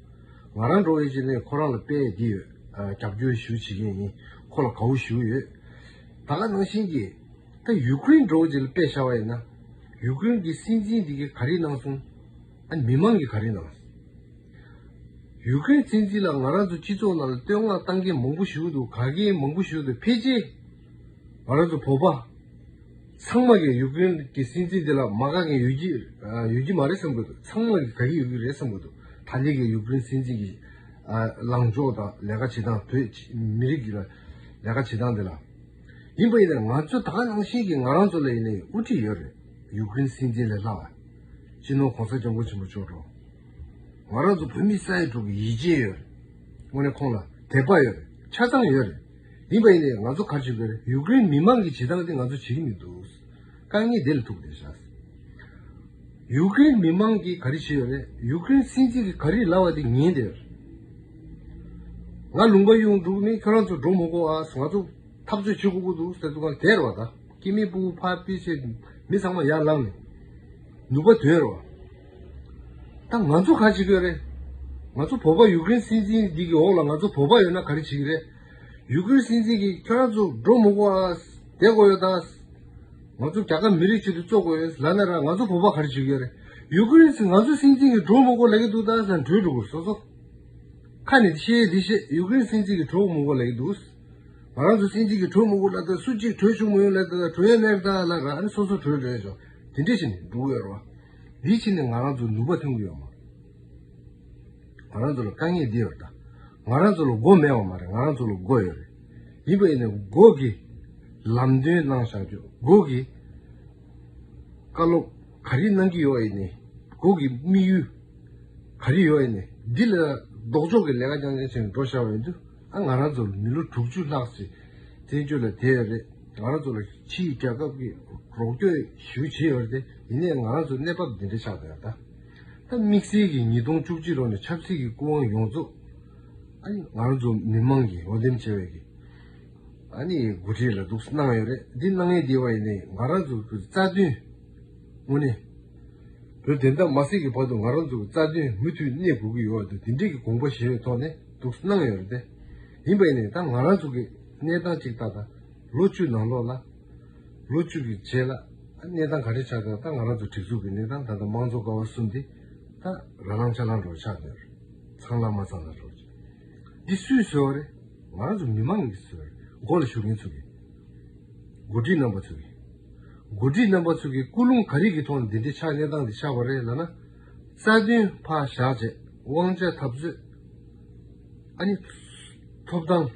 བ། ང་རང་འདྲ་བོ་ཡིན་ཅིག་ནས་ཁོ་རང་ལ་དཔེ་འདི་ཡོད། ཨ་རྒྱབ་སྐྱོར་ཞུ་བྱེད་མཁན་ཡིན། ཁོ་ལ་དགའ་བོ་ཞུ་ཡོད། ད་ག་ནང་བཞིན་གྱི་ད་ཡུཀ་རེན་འདྲ་བོ་ཅིག་ལ་དཔེ་བཞག་པ་ཡིན་ན། ཡུཀ་རེན་གྱི་སྲིད་འཛིན་འདི་གིས་ག་རེ་གནང་སོང་། ཨ་མི་མང་གིས་ག་རེ་གནང་སོང་། ཡུཀ་རེན་སྲིད་འཛིན་ལ་ང་རང་ཚོ་སྤྱི་ཚོགས་ནང་ལ་བསྟོད་བསྔགས་བཏང་མཁན་མང་པོ་ཞིག་འདུག་དགའ་མཁན་མང་པོ་ཞིག་འདུག་ཕལ་ཆེར་ང་རང་ཚོ་བོད་པ་ཚང་མ་གིས་ཡུཀ་རེན་གྱི་སྲིད་འཛིན་འདི་ལ་མ་དགའ་མཁན་ཡོད་ཀྱི་ཨ་ཡོད་ཀྱི་མ་རེད་བསམ་གྱི་འདུག་ཚང་མ་གིས་དགའ་གི་ཡོད་ཀྱི་རེད་བསམ་གྱི་འདུག་ད་ལྟའི་གི་ཡུཀ་རེན་སྲིད་འཛིན་གྱི་ཨ་ལངས་ཕྱོགས་དང་། ལས་ཀ་བྱེད་སྟངས། བོད་མི་རིགས་ཀྱི་ལ་ལས་ཀ་བྱེད་སྟངས་འདི་ལ། ཡིན་པ་ཡིན་ན་ང་ཚོ་ད་ག་ནང་བཞིན་གྱི་ང་རང་ཚོ་ལ་ཡིན་ནའི་དབུ་ཁྲིད་ཡོད་རེད། ཡུཀ་རེན་སྲིད་འཛིན་ལས་ལྷག་པ་སྤྱི་ནོར་གོང་ས་སྐྱབས་མགོན་ཆེན་པོ་མཆོག་འགྲོ། ང་རང་ཚོ་བོད་མི་ས་ཡ་དྲུག་གི་ཡིད་ཆེས་ཡོད་རེད། དངོས་གནས་ཁོང་ལ་དད་པ་ཡོད་རེད། ཆ་ཚང་ཡོད་རེད། ཡིན་པ་ཡིན་ནའི་ང་ཚོ་ག་རེ་བྱེད་དགོས་རེད། ཡུཀ་རེན་མི་མང་གིས་བྱེད་སྟངས་དེ་ང་ཚོ་བྱེད་ཀྱི་མི་འདུག་དཀའ་ངལ་དེ་ལ་ཐུག་བསྡད་ཤག་ཡུཀ་རེན་མི་མང་གིས་ག་རེ་བྱས་ཡོད་རེད། ཡུཀ་རེན་སྲིད་འཛིན་གྱིས་ག་རེ་ལབ་པ་དེ་ཉན་བསྡད་ཡོད་རེད། ང་ལུང་པ་གཡུག་འགྲོ་གི་མིན། ཁྱོད་རང་ཚོ་འགྲོ་མི་དགོས་ཨ། ང་ཚོ་འཐབ་རྩོད་བྱེད་དགོས་ཀྱི་འདུག་ཟེར་དུས་གང་དེར་བ་ད་སྐྱེ་དམན་ཕྲུ་གུ་ཕར་ཕུད་བྱས། མི་ཚང་མ་ཡར་ལངས་ནས་ནུས་པ་དོན་རེད་བ། ད་ང་ཚོ་ག་རེ་བྱེད་ཀྱི་ཡོད་རེད། ང་ཚོ་བོད་པ་ཡུ་ཀེ་རེན་སྲིད་འཛིན་འདི་གི་འོག་ལ་ང་ཚོ་བོད་པ་ཡོད་ན་ག་རེ་བྱེད་ཀྱི་རེད། ཡུ་ཀེ་རེན་སྲིད་འཛིན་གྱིས་ཁྱོད་རང་ཚོ་འགྲོ་མི་དགོས་ཨ། བསྡད་དགོས་ཡོད་ད། ང་ཚོ་རྒྱ་གར་མི་རིགས་ཆེད་དུ་བཙོག་དགོས་ཡོད་ལབ་ན་ར། ང་ཚོ་བོད་པ་ག་རེ་བྱེད་ཀྱི་ཡོད་རེད། ཡུ་ཀེ་རེན་སྲིད། ང་ཚོ་སྲིད་འཛིན་གྱིས་འགྲོ་མི་དགོས་ལབ་ཀྱི་འདུག་ད་ཟེར་ན་བྲོས་འགྲོ་དགོས། སོ་སོ་ཁ་ནས་བཤད་འདི་བཤད། ཡུ་ཀེ་རེན་སྲིད་འཛིན་གྱིས་འགྲོ་མི་དགོས་ལབ་ཀྱི་འདུག་ང་རང་ཚོ་སྲིད་འཛིན་གྱིས་འགྲོ་མི་དགོས་ལབ་ད། སུ་གཅིག་བྲོས་བྱུང་མ་ཡོང་ལབ་ད། བྲོས་ཡ་མེད་ད་ལབ་ར། ཨ་ནི་སོ་སོ་བྲོས་འགྲོ་ཡ་ཆོག་དེ་འདྲས་བྱས་ནས་འགྲོ་གི་ཡོད་རེད་བ། འདི་བྱས་ནས་ང་རང་ཚོ་ནུས་པ་ཐོན་གྱི་ཡོད་མ་རེད། ང་རང་ཚོ་ལ་དཀའ་ངལ་འདི་ཡོད་རེད་ད། ང་རང་ཚོ་ལ་མགོ་མེད་པ་མ་རེད། ང་རང་ཚོ་ལ་མགོ་ཡོད་རེད། ཡིན་པ་ཡིན་ནའི་མགོ་གི་ལམ་སྟོན་གནང་བཞག་རྒྱུ། མགོ་གི་བཀའ་སློབ་ག་རེ་གནང་གི་ཡོད་ཡིན་ནའི། མགོ་གི་དམིགས་ཡུལ་ག་རེ་ཡོད་ཡིན་ནའི། འདི་ལ་ལྡོག་ཕྱོགས་ཀྱི་ལས་ཀ་རྐྱང་རྐྱང་བྱས་ནས་འགྲོ་བཞག་པ་ཡིན་དུས། ཨ། ང་རང་ཚོ་མི་ལོ་དྲུག་ཅུ་ལྷག་ཅིག་བཙན་བྱོལ་ལ་བསྡད་ཡོད་རེད། ང་རང་ཚོ་ལ་ཕྱིའི་རྒྱལ་ཁབ་ཀྱིས་རོགས་སྐྱོར་ཞེ་པོ་བྱས་ཡོད་རེད་དེ། ཡིན་ནའི་ང་རང་ཚོ་གནས་བབ་འདི་འདྲ་ཆགས་བསྡད་ཡོད་ད། ད་དམིགས་བསལ་གྱི་ཉིས་སྟོང་བཅུ་གཅིག་ལོ་ནས་ཆབ་སྲིད་ཀྱི་སྐུ་དབང་ཡོངས་རྫོགས། ཨ་ནི་ང་རང་ཚོ་མི་མང་གིས་འོས་འདེམས་བྱས་པའི་གི། ཨ་ནི་འགོ་ཁྲིད་ལ་འདུག་སེ་གནང་ཡོད་རེད། འདི་གནང་ཡས་དེ་བ་ཡིན་ནའི་ང་རང་ཚོ་གི་རྩ་དོན། དངོས་གནས་བོད་བདེན་མཐའ་མ་གསལ་གྱི་བར་དུ་ང་རང་ཚོ་གི་རྩ་དོན་མུ་མཐུད་གནས་དགོས་ཀྱི་ཡོད་འདུག་དེ་འདྲའི་གི་དགོངས་པ་བཞེས་པའི་ཐོག་ནས་འདུག་སེ་གནང་ཡོད་རེད་དེ། ཡིན་པ་ཡིན་ནའི་ད་ང་རང་ཚོ་གི་གནས་སྟངས་གཅིག་ལྟ་ད། ལོ་བཅུ་ནང་ལོགས་ལ། ལོ་བཅུ་གི་རྗེས་ལ་གནས་སྟངས་ག་རེ་ཆགས་འདུག་ད་ང་རང་ཚོ་སྒྲིག་འཛུགས་ཀྱི་གནས་སྟངས། ད་ལྟ་དམངས་གཙོ་ཀ་བ་གསུམ་འདི་ད་ར་ལང་ཆ་ལང་འགྲོ་ཆགས་བསྡད་ཡོད་རེད། ཚང་ལ་མ་ཚང་ལ་འགྲོ། འདི་སུས་བཟོས་པ་རེད། ང་རང་ཚོ་མི་མང་གིས་བཟོས་པ་རེད། འགོ་ལ་བཞུགས་མཁན་ཚོ་གིས། འགོ་ཁྲིད་རྣམ་པ་ཚོ་གིས། འགོ་ཁྲིད་རྣམ་པ་ཚོ་གིས་ཀུན་སློང་ག་རེ་གི་ཐོག་ནས་འདི་འདྲའི་ཆགས། གནས་སྟངས་འདི་ཆགས་པ་རེད་ལབ་ན། རྩ་དོན་ཕར་བཞག་བྱས། དབང་ཆ་འཐབ་རྩོད། ཨ་ནི་ཐོབ་ཐང་།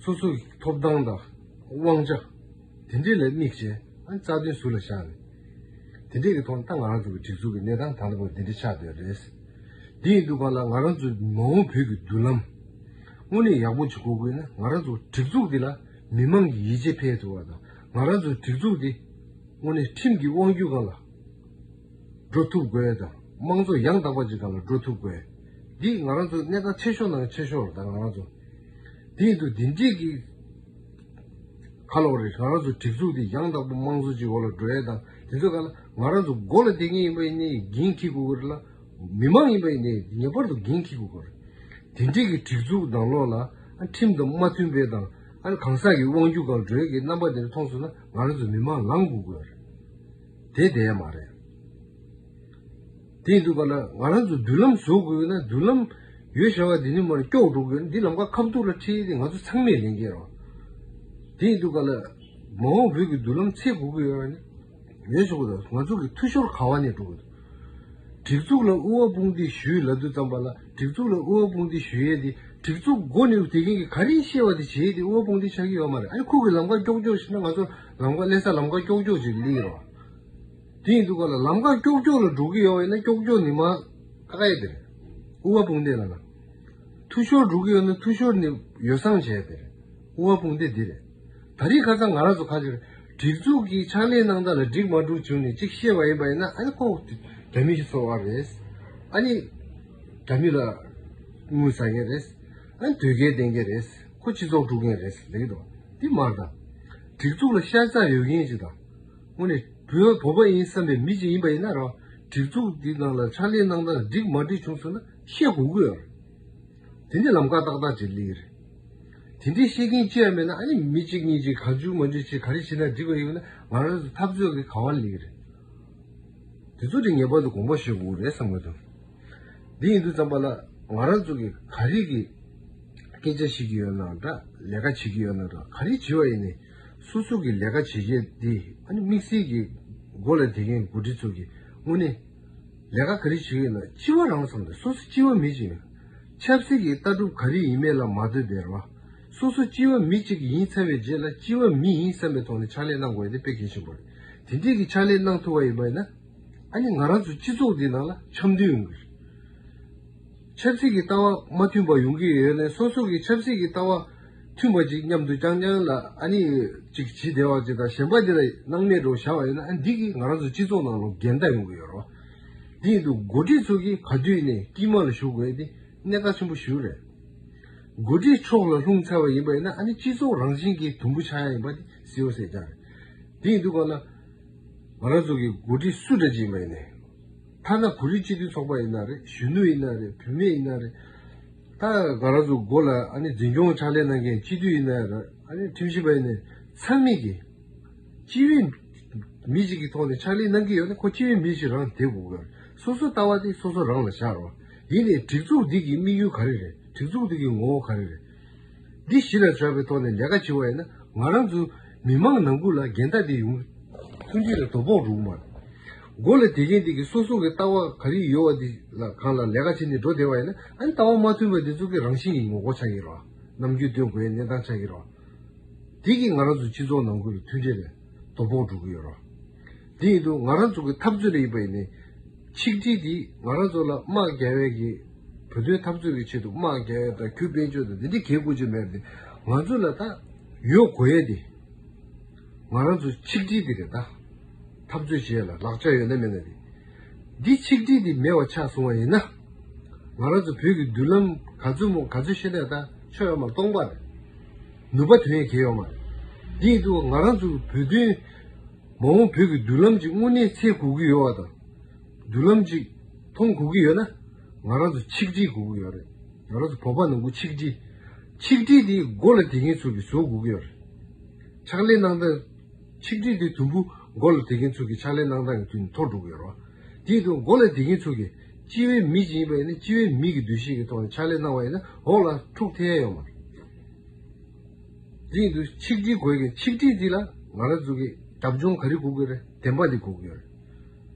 སོ་སོའི་ཐོབ་ཐང་དང་དབང་ཆ་དེ་འདྲས་ལ་དམིགས་བྱས། ཨ་ནི་རྩ་དོན་ཟུར་ལ་བཞག་ནས། དེ་འདྲས་ཀྱི་ཐོག་ནས་ད་ང་རང་ཚོ་གི་སྒྲིག་འཛུགས་ཀྱི་གནས་སྟངས་ད་ལྟ་བར་དེ་འདྲས་ཆགས་བསྡད་རེད། འདི་ཡིན་དུས་གང་ལ་ང་རང་ཚོའི་མ་འོངས་བོད་ཀྱི་མདུན་ལམ་དངོས་གནས་ཡག་པོ་ཅིག་དགོས་དགོས་ན། ང་རང་ཚོ་སྒྲིག་འཛུགས་འདི་ལ་མི་མང་གི་ཡིད་ཆེས་འཕེལ་ཐུབ་པ་དང་། ང་རང་ཚོའི་སྒྲིག་འཛུགས་འདི་དངོས་གནས་ཁྲིམས་ཀྱི་དབང་སྒྱུར་སྒང་ལ་འགྲོ་ཐུབ་དགོས་དང་། དམངས་གཙོ་ཡང་དག་པ་ཅིག་སྒང་ལ་འགྲོ་ཐུབ་དགོས། འདི་ང་རང་ཚོ་གནས་སྟངས་ཆེ་ཤོས་ནང་ཆེ་ཤོས་རེད། ད་ང་རང་ཚོ་འདི་ཡིན་དུས་འདི་འདྲས་ཀྱི་ཁ་ལོག་རེད། ང་རང་ཚོ་སྒྲིག་འཛུགས་འདི་ཡང་དག་པ་དམངས་གཙོ་ཅིག་འོག་ལ་འགྲོ་ཡས་དང་། དེ་ཚོ་སྒང་ལ་ང་རང་ཚོ་འགོ་ལ་བསྡད་མཁན་ཡིན་པ་ཡིན་ནའི་འགན་འཁྱེར་དགོས་ཀྱི་རེད་ལ། མི་མང་ཡིན་པ་ཡིན་ནའི་ངེས་པར་དུ་འགན་འཁྱེར་དགོས་ཀྱི་རེད། དེ་འདྲས་ཀྱི་སྒྲིག་འཛུགས་ནང་ལོགས་ལ་ཨ་ཁྲིམས་དང་མ་མཐུན་པའི་དང་། ཨ་གང་ཟག་གི་དབང་སྒྱུར་སྒང་འགྲོ་ཡས་ཀྱི་རྣམ་པ་དེ་འདྲ་མཐོང་སོང་ན། ང་རང་ཚོ་མི་མང་ལངས་དགོས་ཀྱི་ཡོད་རེད། དེ་བསྡད་ཡ་མ་རེད། དེ་ཡིན་དུས་གང་ལ་ང་རང་ཚོ་མདུན་ལམ་བཟོ་དགོས་ན། མདུན་ལམ་ཡོད་བྱ་བ་འདི་ནི་མར་སྐྱོག་འགྲོ་དགོས་ན། འདི་ལམ་ཁ་ཁ་ཐུག་ལ་ཁྲིད་དེ་ང་ཚོ་ཚང་མས་ལེན་གྱི་རེད། དེ་ཡིན་དུས་གང་ལ་མ་འོངས་བོད་ཀྱི་མདུན་ལམ་འཚོལ་དགོས་ཀྱི་ཡོད་ན། ཡོད་ཆོག་གི་འདུག་ང་ཚོ་གི་འཐུས་ཤོར་ག་བ་ནས་འགྲོ་གི་འདུག་སྒྲིག་འཛུགས་ལ་དབུ་བ་དཔུང་སྡེ་ཞུས་ལབ་དུས་ཙམ་པ་ལ། སྒྲིག་འཛུགས་ལ་དབུ་བ་དཔུང་སྡེ་ཞུ་ཡས་དེ། སྒྲིག་འཛུགས་མགོ་ནས་དེ་གིན་གྱི་ག་རེ་བཤད་པ་དེ་བྱེད་ཡས་དེ་དབུ་བ་དཔུང་སྡེ་ཆགས་ཀྱི་ཡོད་མ་རེད། ཨ་ནི་ཁོ་གི་ལམ་ཁ་ཀྱོག་ཀྱོག་བྱས་ན། ང་ཚོ་ལམ་ཁ་སླེབས་ས་ལམ་ཁ་ཀྱོག་ཀྱོག་ཅིག་སླེབས་ཀྱི་རེད། དེ་ཡིན་དུས་གང་ལ་ལམ་ཁ་ཀྱོག་ཀྱོག་ལ་འགྲོ་གི་ཡོད་པ་ཡིན་ན། ཀྱོག་ཀྱོག་ནི་མར་བཀག་ཡས་དེ་རེད། དབུ་བ་དཔུང་སྡེ་ལ་ན། འཐུས་ཤོར་འགྲོ་གི་ཡོད་ན་འཐུས་ཤོར་ནི་ཡོ་བསྲང་བྱས་པ་རེད། དབུ་བ་དཔུང་སྡེ་འདི་རེད། ད་རེས་ཁ་སང་ང་རང་ཚོ་ཁ་ཅིག་སྒྲིག་འཛུགས་ཀྱི་ཕྱག་ལས་གནང་སྟངས་ལ་འགྲིག་མ་འགྲིག་བྱུང་ནས་ཅིག་བཤད་པ་ཡིན་པ་ཡིན་ན། ཨ་ནི་ཁོ་རྒྱ་མི་ཞིག་བཟོ་བ་རེད། ཨ་ནི་རྒྱ་མི་ལ་དངུལ་ཟ་མཁན་རེད། ཨ་ནི་དོལ་རྒྱལ་བསྟེན་མཁན་རེད། ཁོ་སྤྱི་ཚོགས་དཀྲུག་མཁན་རེད་ལབ་ཀྱི་འདུག་འདི་མ་རེད་ད། སྒྲིག་འཛུགས་ལ་ཤ་ཚ་ཡོད་མཁན་ཅིག་དང་། དངོས་གནས་བོད་བོད་པ་ཡིན་བསམ་པའི་མི་ཅིག་ཡིན་པ་ཡིན་ན་ར། སྒྲིག་འཛུགས་འདི་ནང་ལ་ཕྱག་ལས་གནང་སྟངས་འགྲིག་མ་འགྲིག་བྱུང་སོང་ན་བཤད་དགོས་ཀྱི་ཡོད་རེད། དེ་ནས་ལམ་ཁ་ཏག་ཏག་ཅིག་སླེབས་ཀྱི་རེད། དེ་འདྲའི་བཤད་མཁན་ཅི་ཡང་མེད་ན། ཨ་ནི་མི་གཅིག་གཉིས་ཅིག་གང་བྱུང་མང་བྱུང་ཅིག་ག་རེ་བྱེད་ན་འགྲིག་པ་ཡིན་ན། ང་རང་ཚོ་འཐབ་རྩོད་ཀྱི་ག་བ་སླེབས་ཀྱི་རེད། དེ་ཚོ་དེ་ངེས་པར་དུ་དགོངས་པ་བཞེས་དགོས་རེད་བསམ་གྱི་འདུག་འདི་ཡིན་དུས་ཙམ་པ་ལ་ང་རང་ཚོ་གི་ག་རེ་གི་སྐད་ཆ་བཤད་ཀྱི་ཡོད་ན་འདྲ། ལས་ཀ་བྱེད་ཀྱི་ཡོད་ན་འདྲ། ག་རེ་བྱེད་པ་ཡིན་ནའི་སོ་སོ་གི་ལས་ཀ་བྱེད་མཁན་འདི། ཨ་ནི་དམིགས་བསལ་གྱི་འགོ་ལ་བསྡད་མཁན་འགོ་ཁྲིད་ཚོ་གི་དངོས་གནས་ལས་ཀ་ག་རེ་བྱེད་ཀྱི་ཡོད་ན་སྤྱི་བ་རང་བསམ་སྟེ། སོ་སོ་སྤྱི་བ་མི་ཅིག་ཡིན། ཆབ་སྲིད་ཀྱི་ལྟ་གྲུབ་ག་རེ་ཡིན་མིན་ལ་མ་ལྟོས་པར་བ། སོ་སོ་སྤྱི་བ་མི་གཅིག་ཡིན་ཚར་བའི་རྗེས་ལ་སྤྱི་བ་མི་ཡིན་བསམ་པའི་ཐོག་ནས་ཕྱག་ལས་གནང་དགོས་ཡ་དེ་དཔེ་གལ་ཆེན་པོ་རེད། དེ་འདྲས་ཀྱི་ཕྱག་ལས་གནང་ཐུབ་པ་ཡིན་པ་ཡིན་ན། ཨ་ནི་ང་རང་ཚོ་སྤྱི་ཚོགས་འདི་ནང་ལ་འཆམ་མཐུན་ཡོང་གི་རེད། ཆབ་སྲིད་ཀྱི་ལྟ་བ་མ་མཐུན་པ་ཡོང་གི་ཡོད་ནའི། སོ་སོ་གི་ཆབ་སྲིད་ཀྱི་ལྟ་བ་མཐུན་པ་ཅིག་མཉམ་དུ་རྐྱང་རྐྱང་ལ་ཨ་ནི་ཅིག་བྱེད་བདེ་བ་ཅིག་དང་། གཞན་པ་འདི་ལ་སྣང་མེད་འགྲོ་བཞག་པ་ཡིན་ན། ཨ་འདི་གིས་ང་རང་ཚོ་སྤྱི་ཚོགས་ནང་ལ་འགལ་ཟླ་ཡོང་གི་ཡོད་རེད། འདི་ཡིན་དུས་འགོ་ཁྲིད་ཚོ་གིས་ག་དུས་ནས་དཀྱིལ་མ་ལ་ཞུགས་དགོས་ཡ་དེ་གནད་འགག་ཆེན་པོ་ཞིག་རེད། འགོ་ཁྲིད་ཕྱོགས་ལ་ལྷུང་ཚར་བ་ཡིན་པ་ཡིན་ན། ཨ་ནི་སྤྱི་ཚོགས་རང་བཞིན་གྱིས་དུམ་བུ་ཆག་ཡ་ཡིན་པ་དེ་གསལ་པོ་གསལ་རྐྱང་རེད། དེ་ཡིན་དུས་གང་ལ་ང་རང་ཚོ་གི་འགོ་ཁྲིད་སུ་འདྲ་ཅིག་ཡིན་པ་ཡིན་ནའི། ཐ་ན་གུ་རུ་སྤྱི་མཐུན་ཚོགས་པ་ཡིན་ན་རེད། གཞོན་ནུ་ཡིན་ན་རེད། བུད་མེད་ཡིན་ན་རེད། ད་ང་རང་ཚོ་མགོ་ལ་ཨ་ནི་འཛིན་སྐྱོང་ཕྱག་ལས་གནང་མཁན་སྤྱི་འཐུས་ཡིན་ན་རེད། ཨ་ནི་ཁྲིམས་ཞིབ་པ་ཡིན་ནའི་ཚང་མས་ཀྱི་སྤྱི་པའི་མི་ཞིག་གི་ཐོག་ནས་ཕྱག་ལས་གནང་གི་ཡོད་ན། ཁོ་སྤྱི་པའི་མི་ཞིག་རང་བསྡད་དགོས་ཀྱི་རེད། སོ་སོའི་ལྟ་བ་དེ་སོ་སོ་རང་ལ་བཞག་རོགས། ཡིན་ནའི་སྒྲིག་འཛུགས་འདི་གི་དམིགས་ཡུལ་ག་རེ་རེད། སྒྲིག་འཛུགས་འདི་གི་ངོ་བོ་ག་རེ་རེད། འདི་གཞི་ལ་བཞག་པའི་ཐོག་ནས་ལས་ཀ་བྱེད་པ་ཡིན་ན། ང་རང་ཚོ་མི་མང་ནང་ཁུལ་ལ་འགལ་ཟླ་དེ་ཡོང་མཐུན་སྒྲིལ་ལ་དོ་ཕོག་འགྲོ་གི་མ་རེད། མགོ་ལ་བསྡད་མཁན་དེ་གིས་སོ་སོ་གི་ལྟ་བ་ག་རེ་ཡོད་པ་དེ་ལ་སྒང་ལ་ལས་ཀ་བྱེད་ནས་འགྲོ་བསྡད་པ་ཡིན་ན། ཨ་ནི་ལྟ་བ་མ་མཐུན་པ་དེ་ཚོ་གི་རང་བཞིན་གྱི་ངོ་རྒོལ་ཆགས་ཀྱི་རེད་བ། རྣམ་འགྱུར་སྟོན་དགོས་ཡའི་གནས་སྟངས་ཆགས་ཀྱི་རེད་བ། དེ་གིས་ང་རང་ཚོ་སྤྱི་ཚོགས་ནང་ཁུལ་ལ་མཐུན་སྒྲིལ་ལ་དོ་ཕོག་འགྲོ་གི་ཡོད་རེད། དེ་ཡིན་དུས་ང་རང་ཚོ་གི་འཐབ་རྩོད་ལ་ཡིན་པ་ཡིན་ནའི། ཆིག་སྒྲིལ་འདི་ང་རང་ཚོ་ལ་དམག་རྒྱག་ཡས་ཀྱི། བོད་དོན་འཐབ་རྩོད་ཀྱི་ཆེད་དུ་དམག་རྒྱག་ཡས་དང་རྒྱུ་སྤེལ་ཕྱོགས་དང་དེ་འདྲའི་གལ་དགོས་ཀྱི་མེད་དེ། ང་ཚོ་ལ་ད་ཡོད་དགོས་ཡས་དེ་ང་རང་ཚོ་ཆིག་སྒྲིལ་འདི་རེད། ད་འཐབ་རྩོད་བྱེད་ཡས་ལ་ལག་ཆ་ཡོད་ན་མེད་ན་དེ། འདི་ཆིག་སྒྲིལ་འདི་མེད་པ་ཆགས་སོང་བ་ཡིན་ན། ང་རང་ཚོ་བོད་ཀྱི་མདུན་ལམ་ག་ཚོད་མོ་ག་ཚོད་བཤད་ན་ད་ཆོ་ཡོད་མ་རེད། སྟོང་པ་རེད། ནུས་པ་ཐོན་ཡས་གལ་ཡོད་མ་རེད། དེ་ཡིན་དུས་ང་རང་ཚོ་བོད་དོན་མ་འོངས་བོད་ཀྱི་མདུན་ལམ་ཅིག་དངོས་གནས་འཚོལ་དགོས་ཀྱི་ཡོད་པ་དང་། མདུན་ལམ་ཅིག་མཐོང་དགོས་ཀྱི་ཡོད་ན། ང་རང་ཚོ་ཆིག་སྒྲིལ་དགོས་ཀྱི་ཡོད་རེད། ང་རང་ཚོ་བོད་པ་ནང་ཁུལ་ཆིག་སྒྲིལ། ཆིག་སྒྲིལ་དེ་མགོ་ལ་བསྡད་མཁན་ཚོ་གིས་བཟོ་དགོས་ཀྱི་ཡོད་རེད། ཕྱག་ལས་གནང་སྟངས། ཆིག་སྒྲིལ་དེ་དུམ་བུ་མགོ་ལ་བསྡད་མཁན་ཚོ་གི་ཕྱག་ལས་གནང་སྟངས་ཀྱི་དུས་ནས་མཐོ་འགྲོ་གི་ཡོད་རེད། དེ་དུས་མགོ་ལ་བསྡད་མཁན་ཚོ་གི་སྤྱི་པའི་མི་ཞིག་ཡིན་པ་ཡིན་ན། སྤྱི་པའི་མི་གི་འདུ་ཤེས་ཀྱི་ཐོག་ནས་ཕྱག་ལས་གནང་བ་ཡིན་ན། འོག་ལ་འཁྲུག་ཐེབས་ཡ་ཡོད་མ་རེད། དེ་ཡིན་དུས་ཆིག་སྒྲིལ་དགོས་ཀྱི། ཆིག་སྒྲིལ་འདི་ལ་ང་རང་ཚོ་གི་རྒྱབ་ལྗོངས་ག་རེ་དགོས་ཀྱི་རེད། བདེན་པ་འདི་དགོས་ཀྱི་ཡོད་རེད།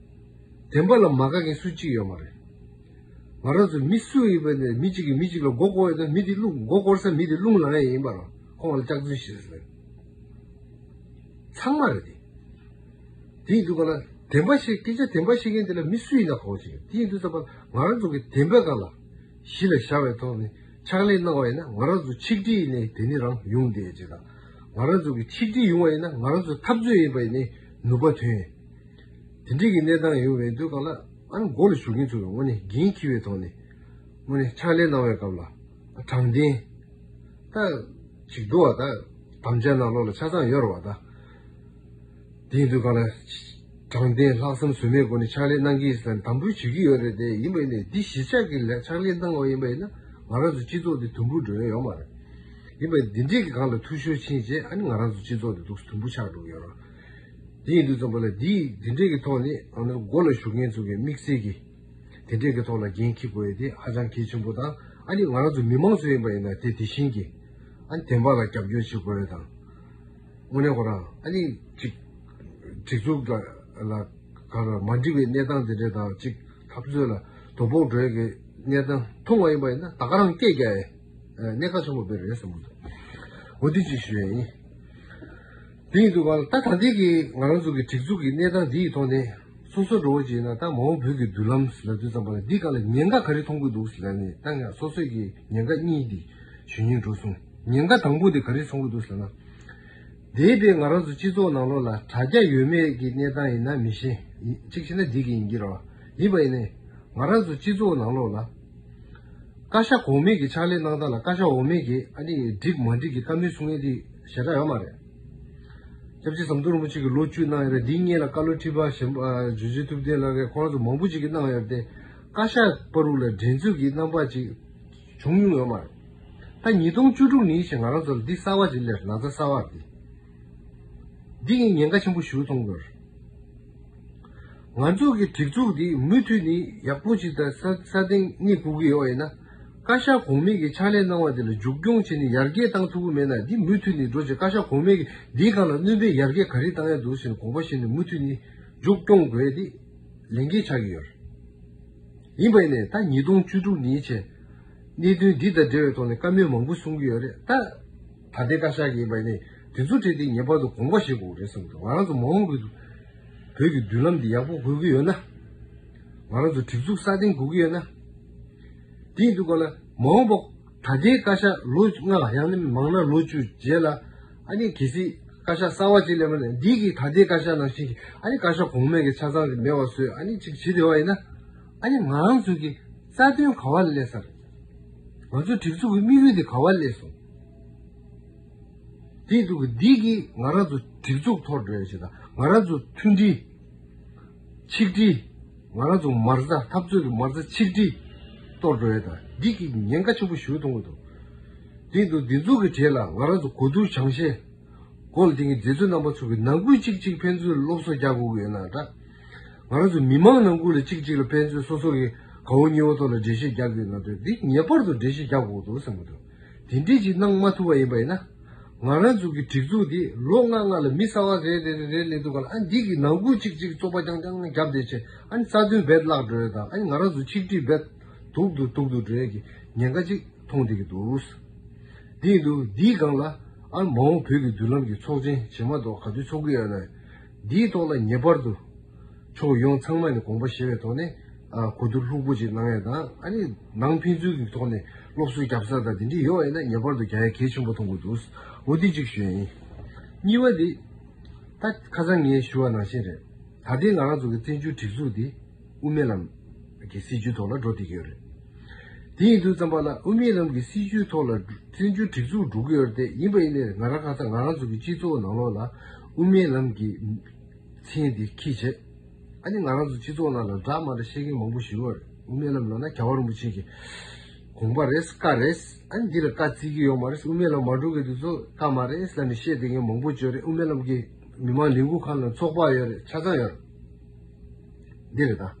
བདེན་པ་ལ་མ་དགའ་མཁན་སུ་གཅིག་ཡོད་མ་རེད། ང་རང་ཚོ་མི་སུ་ཡིན་པ་ནས་མི་གཅིག་གིས་མི་གཅིག་ལ་མགོ་སྐོར་ཡོད་ན། མི་དེ་རླུང་མགོ་སྐོར་ས་མི་དེ་རླུང་ལངས་ཡ་ཡིན་པ་རེད། ཁོང་ལ་སྐྱག་རྫུན་བཤད་ཟེར། ཚང་མ་རེད་དེ། དེ་ཡིན་དུས་གང་ལ་བདེན་པ་བཤད། སྐད་ཆ་བདེན་པ་བཤད་མཁན་དེ་ལ་མི་སུ་ཡིན་ན་གོ་ཅིག་དེ་ཡིན་དུས་ཙམ་པ་ང་རང་ཚོ་གི་བདེན་པའི་སྒང་ལ་གཞི་ལ་བཞག་པའི་ཐོག་ནས་ཕྱག་ལས་གནང་བ་ཡིན་ན། ང་རང་ཚོ་ཆིག་སྒྲིལ་ཡིན་ནའི་དེ་ནི་རང་ཡོང་བསྡད་ཅིག་དང་། ང་རང་ཚོ་གི་ཆིག་སྒྲིལ་ཡོང་བ་ཡིན་ན། ང་རང་ཚོ་འཐབ་རྩོད་ཡིན་པ་ཡིན་ནའི་ནུས་པ་ཐོན། དེ་འདྲའི་གི་གནས་སྟངས་ཡོང་བའི་དུས་གང་ལ། ཨ་ནི་མགོ་ལ་བཞུགས་མཁན་ཚོ་གི་དངོས་གནས་འགན་འཁྱེར་བའི་ཐོག་ནས། དངོས་གནས་ཕྱག་ལས་གནང་བའི་སྐབས་ལ་དྲང་བདེན། ད་ཅིག་འདུག་བ། ད་དམ་བཅའ་ནང་ལོགས་ལ་ཆ་ཚང་ཡོད་རེད་བ། ད་དེ་ཡིན་དུས་གང་ལ་དྲང་བདེན་ལྷག་བསམ་ཟོལ་མེད་སྒོ་ནས་ཕྱག་ལས་གནང་གི་ཡིན་ཟེར་ནས་དམ་འབུལ་བྱེད་ཀྱི་ཡོད་རེད། དེ་ཡིན་པ་ཡིན་ནའི་འདི་གཞིར་བཞག་གི་ལས་ཕྱག་ལས་གནང་བ་ཡིན་པ་ཡིན་ན། ང་རང་ཚོ་སྤྱི་ཚོགས་འདི་དུམ་བུར་འགྲོ་ཡ་ཡོད་མ་རེད། ཡིན་པ་འདི་འདྲས་ཀྱི་སྒང་ལ་འཐུས་ཤོར་ཕྱིན་རྗེས། ཨ་ནི་ང་རང་ཚོ་སྤྱི་ཚོགས་འདི་འདུག་དུམ་བུ་ཆགས་འགྲོ་གི་ཡོད་རེད། དེ་ཡིན་དུས་ཙམ་པ་ལ་འདི་འདི་འདྲས་ཀྱི་ཐོག་ནས། ཨ་ནི་མགོ་ལ་བཞུགས་མཁན་ཚོ་གི་དམིགས་བསལ་གྱི་དེ་འདྲས་ཀྱི་ཐོག་ལ་འགན་འཁྱེར་དགོས་ཡ་དེ་ཧ་ཅང་གལ་ཆེན་པོ་དང་། ཨ་ནི་ང་རང་ཚོ་མི་མང་ཚོ་ཡིན་པ་ཡིན་ན། དེ་དེ་བཞིན་གྱི་ཨ་ནི་བདེན་པ་ལ་རྒྱབ་སྐྱོར་བྱེད་དགོས་ཡ་དང་། དངོས་གནས་ཁོ་རང་ཨ་ནི་ཅིག་སྒྲིག་འཛུགས་ལ་ལ་ག་ལ་མ་འགྲིག་པའི་གནས་སྟངས་དེ་འདྲས་དང་། ཅིག་འཐབ་རྩོད་ལ་དོ་ཕོག་འགྲོ་ཡ་གི་གནས་སྟངས་མཐོང་བ་ཡིན་པ་ཡིན་ན། ད་ག་རང་སྐད་རྒྱག་ཡ་གནད་འགག་ཆེན་པོ་དཔེ་རེད་བསམ་གྱི་འདུག་འོ་དེ་ཅིག་ཞུ་ཡ་ཡིན། དེ་ཡིན་དུས་གང་ལ། ད་ད་ལྟའི་གི་ང་རང་ཚོ་གི་སྒྲིག་འཛུགས་ཀྱི་གནས་སྟངས་འདི་ཡི་ཐོག་ནས་སོ་སོ་འགྲོ་བ་ཅིག་ཡིན་ན། ད་མ་འོངས་བོད་ཀྱི་མདུན་ལམ་ལབ་དུས་ཙམ་པ་ལ་འདི་སྒང་ལ་ཉེན་ཁ་ག་རེ་མཐོང་གི་འདུག་ལབ་ནས། ད་ང་སོ་སོ་གི་ཉེན་ཁ་གཉིས་འདི་ཞུ་སྙིང་འདོད་སོང་། ཉེན་ཁ་དང་པོ་འདི་ག་རེ་མཐོང་གི་འདུག་ཟེར་ན། འདས་པའི་ང་རང་ཚོ་སྤྱི་ཚོགས་ནང་ལོགས་ལ་དྲ་རྒྱ་ཡོད་མེད་ཀྱི་གནས་སྟངས་ཡིན་ན་མི་ཤེས། གཅིག་བྱས་ན་འདི་གི་ཡིན་གྱི་རེད་བ། ཡིན་པ་ཡིན་ནའི་ང་རང་ཚོ་སྤྱི་ཚོགས་ནང་ལོགས་ལ་བཀའ་ཤག་གོང་མའི་གི་ཕྱག་ལས་གནང་སྟངས་ལ་བཀའ་ཤག་འོག་མའི་གི་ཨ་ནི་འགྲིག་མ་འགྲིག་གི་བཀའ་མོལ་གསུང་མཁན་དེ་ཞེ་དྲག་ཡོད་མ་རེད། སྐྱབས་རྗེ་ཟམ་གདོང་རིན་པོ་ཆེ་གིས་ལོ་བཅུ་གནང་ཡོད་རེད། འདིའི་སྔོན་ལ་བཀའ་བློན་ཁྲི་པ་གཞན་པ་ཇོ་བོ་རྗེ་ཐུབ་བསྟན་ལགས་ཀྱིས། ཁོང་རང་ཚོ་མང་པོ་ཅིག་གིས་གནང་ཡོད་རེད་དེ། བཀའ་ཤག་བར་དུ་ལ་འགྲན་རྩོད་ཀྱི་རྣམ་པ་ཅིག་བྱུང་མྱོང་ཡོད་མ་རེད། ད་ཉིས་སྟོང་བཅུ་དྲུག་ནས་བྱས་ང་རང་ཚོ་ལ་འདི་གསར་པ་ཅིག་སླེབས། ན་ཚ་གསར་པ་འདི། འདི་ངས་ཉེན་ཁ་ཆེན་པོ་ཞིག་མཐོང་གི་ཡོད་རེད། ང་ཚོ་གི་སྒྲིག་འཛུགས་འདི་མུ་མཐུད་ནས་ཡག་པོ་ཅིག་དང་སྲ་སྲ་བརྟན་གནས་དགོས་ཀྱི་ཡོད་པ་ཡིན་ན། བཀའ་ཤག་གོང་མའི་གི་ཕྱག་ལས་གནང་བ་དེ་ལ་མཇུག་སྐྱོང་བྱས་ནས་ཡར་རྒྱས་བཏང་ཐུབ་ཀྱི་མེད་ན། འདི་མུ་མཐུད་ནས་འགྲོ་བྱས། བཀའ་ཤག་གོང་མའི་གི་འདིའི་སྒང་ལ་སྣོན་པའི་ཡར་རྒྱས་ག་རེ་བཏང་ཡ་འདུག་ཟེར་ནས་དགོངས་པ་བཞེས་ནས་མུ་མཐུད་ནས་མཇུག་སྐྱོང་དགོས་ཡ་དེ་ལས་འགན་ཆགས་ཀྱི་ཡོད་རེད། ཡིན་པ་ཡིན་ནའི་ད་ཉིས་སྟོང་བཅུ་དྲུག་ནས་བྱས་གནད་དོན་འདི་དང་འབྲེལ་བའི་ཐོག་ནས་བཀའ་མོལ་མང་པོ་གསུང་གི་ཡོད་རེད། ད་ད་ལྟའི་བཀའ་ཤག་གི་ཡིན་པ་ཡིན་ནའི་དེ་ཚོ་འཕྲད་དེ་ངེས་པར་དུ་དགོངས་པ་བཞེས་དགོས་རེད་བསམ་གྱི་འདུག་ང་རང་ཚོ་མ་འོངས་ཀྱི་བོད་ཀྱི་མདུན་ལམ་འདི་ཡག་པོ་དགོས་ཀྱི་ཡོད་ན། ང་རང་ཚོ་སྒྲིག་འཛུགས་སྲ་བརྟན་དགོས་ཀྱི་ཡོད་ན། དེ་ཡིན་དུས་གང་ལ་མ་འོངས་པ་ད་ལྟའི་བཀའ་ཤག་ལོ་ལྔ། ཡང་ན་མང་ན་ལོ་བཅུ་རྗེས་ལ་ཨ་ནི་གལ་སྲིད་བཀའ་ཤག་གསར་པ་ཅིག་སླེབས་པ་ན། འདི་གི་ད་ལྟའི་བཀའ་ཤག་ནང་བཞིན་གྱི་ཨ་ནི་བཀའ་ཤག་གོང་མའི་གི་ཆ་ཚང་གི་མེད་པ་བཟོས། ཨ་ནི་ཅིག་བྱེད་བསྡད་པ་ཡིན་ན། ཨ་ནི་ང་རང་ཚོ་གི་རྩ་དོན་ག་པར་སླེབས་ས་རེད། ང་ཚོའི་སྒྲིག་འཛུགས་ཀྱི་དམིགས་ཡུལ་དེ་ག་བ་སླེབས་སོང་། དེ་འདུག་གི་འདི་གིས་ང་རང་ཚོ་སྒྲིག་འཛུགས་འཐོར་འགྲོ་ཡ་ཞིག་དང་། ང་རང་ཚོ་མཐུན་སྒྲིལ། ཆིག་སྒྲིལ། ང་རང་ཚོ་མ་རྩ། འཐབ་རྩོད་ཀྱི་མ་རྩ་ཆིག་སྒྲིལ་གཏོར་འགྲོ་ཡ་དང་། འདི་གི་ཉེན་ཁ་ཆེན་པོ་ཞེ་པོ་མཐོང་གི་འདུག་དེ་འདུག་འདི་ཚོ་གི་གྲས་ལ་ང་རང་ཚོ་གོ་བསྡུར་སྦྱང་བཤད་སྐོར་དེ་གི་མཛད་གཙོ་རྣམ་པ་ཚོ་གི་ནང་ཁུལ་གཅིག་གཅིག་ཕན་ཚུན་སློབ་གསོ་རྒྱག་དགོས་ཀྱི་ཡོད་ན་འདྲ། ང་རང་ཚོ་མི་མང་ནང་ཁུལ་ལ་གཅིག་གཅིག་ལ་ཕན་ཚུན་སོ་སོ་གི་དགའ་བོ་ཉེ་བོ་ཐོག་ལ་འགྲེལ་བཤད་རྒྱག་དགོས་ན་འདྲ། འདི་ངེས་པར་དུ་འགྲེལ་བཤད་རྒྱག་དགོས་འདུག་བསམ་གི་འདུག་དེ་འདྲས་ཅིག་གནང་མ་ཐུབ་པ་ཡིན་པ་ཡིན་ན། ང་རང་ཚོ་གི་སྒྲིག་འཛུགས་འདི་ལོ་ལྔ་ལྔ་ལ་མི་གསར་པ་རེ་རེ་རེ་རེ་སླེབས་དུས་སྒང་ལ། ཨ། འདི་གི་ནང་ཁུལ་གཅིག་གཅིག་བཙོག་པ་རྐྱང་རྐྱང་བརྒྱབ་བསྡད་བྱས། ཨ་ནི་རྩ་དོན་རྦད་བརླག་འགྲོ་ཡ་དང་། ཨ་ནི་ང་རང་ཚོ་ཆིག་སྒྲིལ་རྦད་སྡུག་ཏུ་སྡུག་ཏུ་འགྲོ་ཡ་གི་ཉེན་ཁ་ཅིག་མཐོང་བསྡད་ཀྱི་འདུག་དེ་ཡིན་དུས་འདིའི་སྒང་ལ། ཨ། མ་འོངས་བོད་ཀྱི་མདུན་ལམ་གྱི་ཚོགས་ཆེན་རྗེས་མ་ཐོག་ག་དུས་ཚོགས་ཀྱི་ཡོད་ན། འདིའི་ཐོག་ལ་ངེས་པར་དུ་ཕྱོགས་ཡོངས་ཚང་མ་ནས་དགོངས་པ་བཞེས་པའི་ཐོག་ནས། ཨ། གོ་བསྡུར་ལྷུག་པོ་ཅིག་གནང་ཡ་དང་། ཨ་ནི་ནང་ཕན་ཚུན་གྱི་ཐོག་ནས་སློབ་གསོ་རྒྱབ་ས་དང་དེ་འདྲས་ཡོད་པ་ཡིན་ན། ངེས་པར་དུ་རྒྱག་ཡ་གལ་ཆེན་པོ་མཐོང་གི་འདུག་འོ་དེ་གཅིག་ཞུ་ཡ་ཡིན། གཉིས་པ་དེ། ད་ཁ་སང་ངས་ཞུ་བ་ནང་བཞིན་རེད། ད་ལྟའི་ང་རང་ཚོ་གི་བཙན་བྱོལ་སྒྲིག་འཛུགས་འདི་དབུ་མའི་ལམ་གྱི་སྲིད་བྱུས་ཐོག་ལ་འགྲོ་བསྡད་ཀྱི་ཡོད་རེད། དེ་ཡིན་དུས་ཙམ་པ་ལ། དབུ་མའི་ལམ་གྱི་སྲིད་བྱུས་ཐོག་ལ་བཙན་བྱོལ་སྒྲིག་འཛུགས་འགྲོ་གི་ཡོད་རེད་དེ། ཡིན་པ་ཡིན་ནའི་ང་རང་ཁ་སང་ང་རང་ཚོ་གི་སྤྱི་ཚོགས་ནང་ལོགས་ལ་དབུ་མའི་ལམ་གྱི་མཚན་དེ་འཁྱེར་བྱས། ཨ་ནི་ང་རང་ཚོ་སྤྱི་ཚོགས་ནང་ལ་འདྲ་མ་འདྲ་བཤད་མཁན་མང་པོ་ཞིག་ཡོད་རེད། དབུ་མའི་ལམ་ལབ་ན་རྒྱལ་བ་རིན་པོ་ཆེ་གི་དགོངས་པ་རེད། བཀའ་རེད། ཨ་ནི་འདི་ལ་བཀའ་བརྩི་གི་ཡོད་མ་རེད། དབུ་མའི་ལམ་མ་འགྲོ་མཁན་དེ་ཚོ་བཀའ་མ་རེད་ལབ་ནས་བཤད་བསྡད་མཁན་མང་པོ་ཅིག་ཡོད་རེད། དབུ་མའི་ལམ་གྱི་མི་མང་ལས་འགུལ་ཁང་ལ་ཚོགས་པ་ཡོད་རེད། ཆ་ཚང་ཡོད་རེད། འདི་རེད་ད།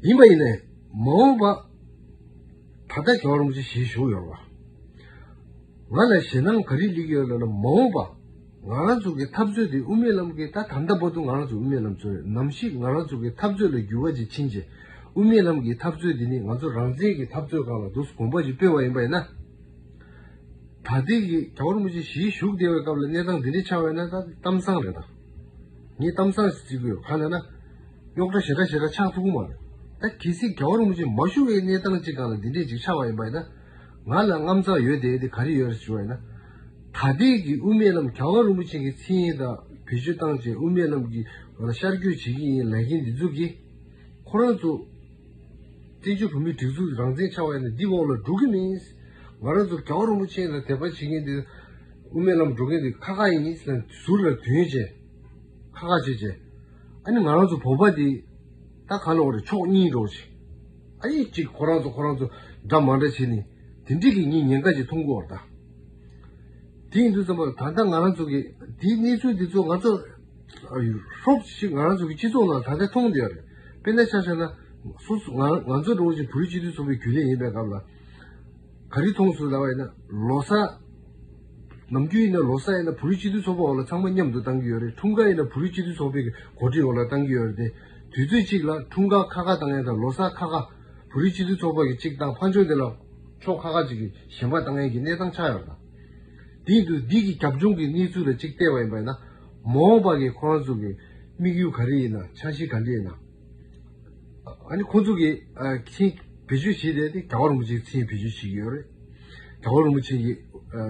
ཡིན་པ་ཡིན་ནའི་མ་འོངས་པ། ད་ལྟ་རྒྱལ་བ་རིན་པོ་ཆེ་ཞལ་བཞུགས་ཡོད་རེད་བ། ང་ལ་ཞེད་སྣང་ག་རེ་སླེབས་ཀྱི་ཡོད་ལབ་ན། མ་འོངས་པ་ང་རང་ཚོ་གི་འཐབ་རྩོད་དེ་དབུ་མའི་ལམ་གྱི། ད་ད་ལྟ་བར་དུ་ང་རང་ཚོ་དབུ་མའི་ལམ་ཚོ་རེད། ནམ་ཞིག་ང་རང་ཚོ་གི་འཐབ་རྩོད་ལ་འགྱུར་བ་ཅིག་ཕྱིན་རྗེས། དབུ་མའི་ལམ་གྱི་འཐབ་རྩོད་དེ་ནི་ང་ཚོ་རང་བཙན་གྱི་འཐབ་རྩོད་སྒང་ལ་འདུག་གོམ་པ་ཅིག་སྤོས་པ་ཡིན་པ་ཡིན་ན། ད་ལྟའི་གི་རྒྱལ་བ་རིན་པོ་ཆེ་ཞལ་བཞུགས་བསྡད་པའི་སྐབས་ལ་གནས་སྟངས་འདི་འདྲ་ཆགས་པ་ཡིན་ན། ད་གཏམ་བཟང་རེད་ད། ངས་གཏམ་བཟང་ཞིག་བརྩི་གི་ཡོད། གང་ལབ་ན། རྙོག་དྲ་ཞེ་དྲག་ཞེ་དྲག་ཆགས་ཐུབ་ཀྱི་མ་རེད། ད་གལ་སྲིད་རྒྱལ་བ་རིན་པོ་ཆེ་མ་བཞུགས་པའི་གནས་སྟངས་ཅིག་སྒང་ལ་འདི་འདྲས་ཅིག་ཆགས་པ་ཡིན་པ་ཡིན་ན། ང་ལ་དངངས་འཚབ་ཡོད་བསྡད་དེ་ག་རེ་ཡོད་རེད་ཞུ་བ་ཡིན་ན། ད་ལྟའི་གི་དབུ་མའི་ལམ་རྒྱལ་བ་རིན་པོ་ཆེ་གི་མཚན་ཡིན་ད་བེད་སྤྱོད་བཏང་བྱས། དབུ་མའི་ལམ་གྱི་ང་ལ་ཤར་བསྐྱོད་བྱེད་ཀྱི་ཡིན་ལབ་མཁན་འདི་ཚོ་གིས། ཁོ་རང་ཚོ་བཙན་བྱོལ་བོད་མིའི་སྒྲིག་འཛུགས་རང་བཙན་ཆགས་པ་ཡིན་ན་འདི་འོག་ལ་འགྲོ་གི་མིན། ང་རང་ཚོ་རྒྱལ་བ་རིན་པོ་ཆེ་ལ་དད་པ་བྱེད་མཁན་འདི། དབུ་མའི་ལམ་འགྲོ་མཁན་འདི་ཁག་ཁག་ཡིན་ཟེར་ནས་ཟུར་ལ་དོན་བྱས། ཁག་ཁག་བྱས་བྱས། ཨ་ནི་ང་རང་ཚོ་བོད་པ་འདི། ད་ག་ལབ་དགོས་རེད། ཕྱོགས་གཉིས་འགྲོ་བྱས། ཨ་ནི་གཅིག་ཁོ་རང་ཚོ་ཁོ་རང་ཚོ་འདྲ་མ་འདྲ་བྱས་ནས། དེ་འདྲས་ཀྱི་ངས་ཉེན་ཁ་ཅིག་མཐོང་གི་ཡོད་རེད་ད། དེ་ཡིན་དུས་ཙམ་པ་ལ་ད་ལྟ་ང་རང་ཚོ་གི་དེའི་གནས་ཚུལ་འདི་ཚོ་ང་ཚོ་ཧྲོབ་ཞིག་ང་རང་ཚོ་གི་སྤྱི་ཚོགས་ནང་ད་ལྟ་མཐོང་བསྡད་ཡོད་རེད། དཔེར་ན་ཆ་བཞག་ན། སོ་སོ་ང་ང་ཚོ་འདྲ་བོ་ཅིག་བོད་རིགས་སྤྱི་མཐུན་ཚོགས་པའི་རྒྱུན་ལས་ཡིན་པའི་སྐབས་ལ། ག་རེ་མཐོང་སོང་ལབ་པ་ཡིན་ན། ལོ་གསར། ནམ་རྒྱུན་ཡིན་ན་ལོ་གསར་ཡིན་ན་བོད་རིགས་སྤྱི་མཐུན་ཚོགས་པ་འོག་ལ་ཚང་མ་མཉམ་དུ་བཏང་གི་ཡོད་རེད། འཁྲུངས་སྐར་ཡིན་ན་བོད་རིགས་སྤྱི་མཐུན་ཚོགས་པའི་གི་གོ་སྒྲིག་འོག་ལ་བཏང་གི་ཡོད་རེད་དེ། དུས་ཚོད་གཅིག་ལ་འཁྲུངས་སྐར་ཁག་ཁག་བཏང་ཡ་དང་། ལོ་གསར་ཁག་ཁག་བོད་རིགས་སྤྱི་མཐུན་ཚོགས་པ་གི་གཅིག་བཏང་། ཕར་ཕྱོགས་དེ་ལ་ཕྱོགས་ཁག་ཁག་ཅིག་གི་གཞན་པ་བཏང་ཡས་ཀྱི་གནས་སྟངས་ཆགས་ཡོད་རེད་ད། དེ་ཡིན་དུས་འདི་གི་རྒྱབ་ལྗོངས་ཀྱི་གནས་ཚུལ་ལ་གཅིག་བལྟས་པ་ཡིན་པ་ཡིན་ན། མ་འོངས་པ་གི་ཁོ་རང་ཚོ་གི་དམིགས་ཡུལ་ག་རེ་ཡིན་ན། འཆར་གཞི་ག་འདྲ་ཡིན་ན། ཨ་ནི་ཁོང་ཚོ་གི་ཨ་མཚན་བེད་སྤྱོད་བྱེད་བསྡད་དེ། རྒྱལ་བ་རིན་པོ་ཆེའི་མཚན་བེད་སྤྱོད་བྱེད་ཀྱི་ཡོད་རེད། རྒྱལ་བ་རིན་པོ་ཆེ་གི་ཨ་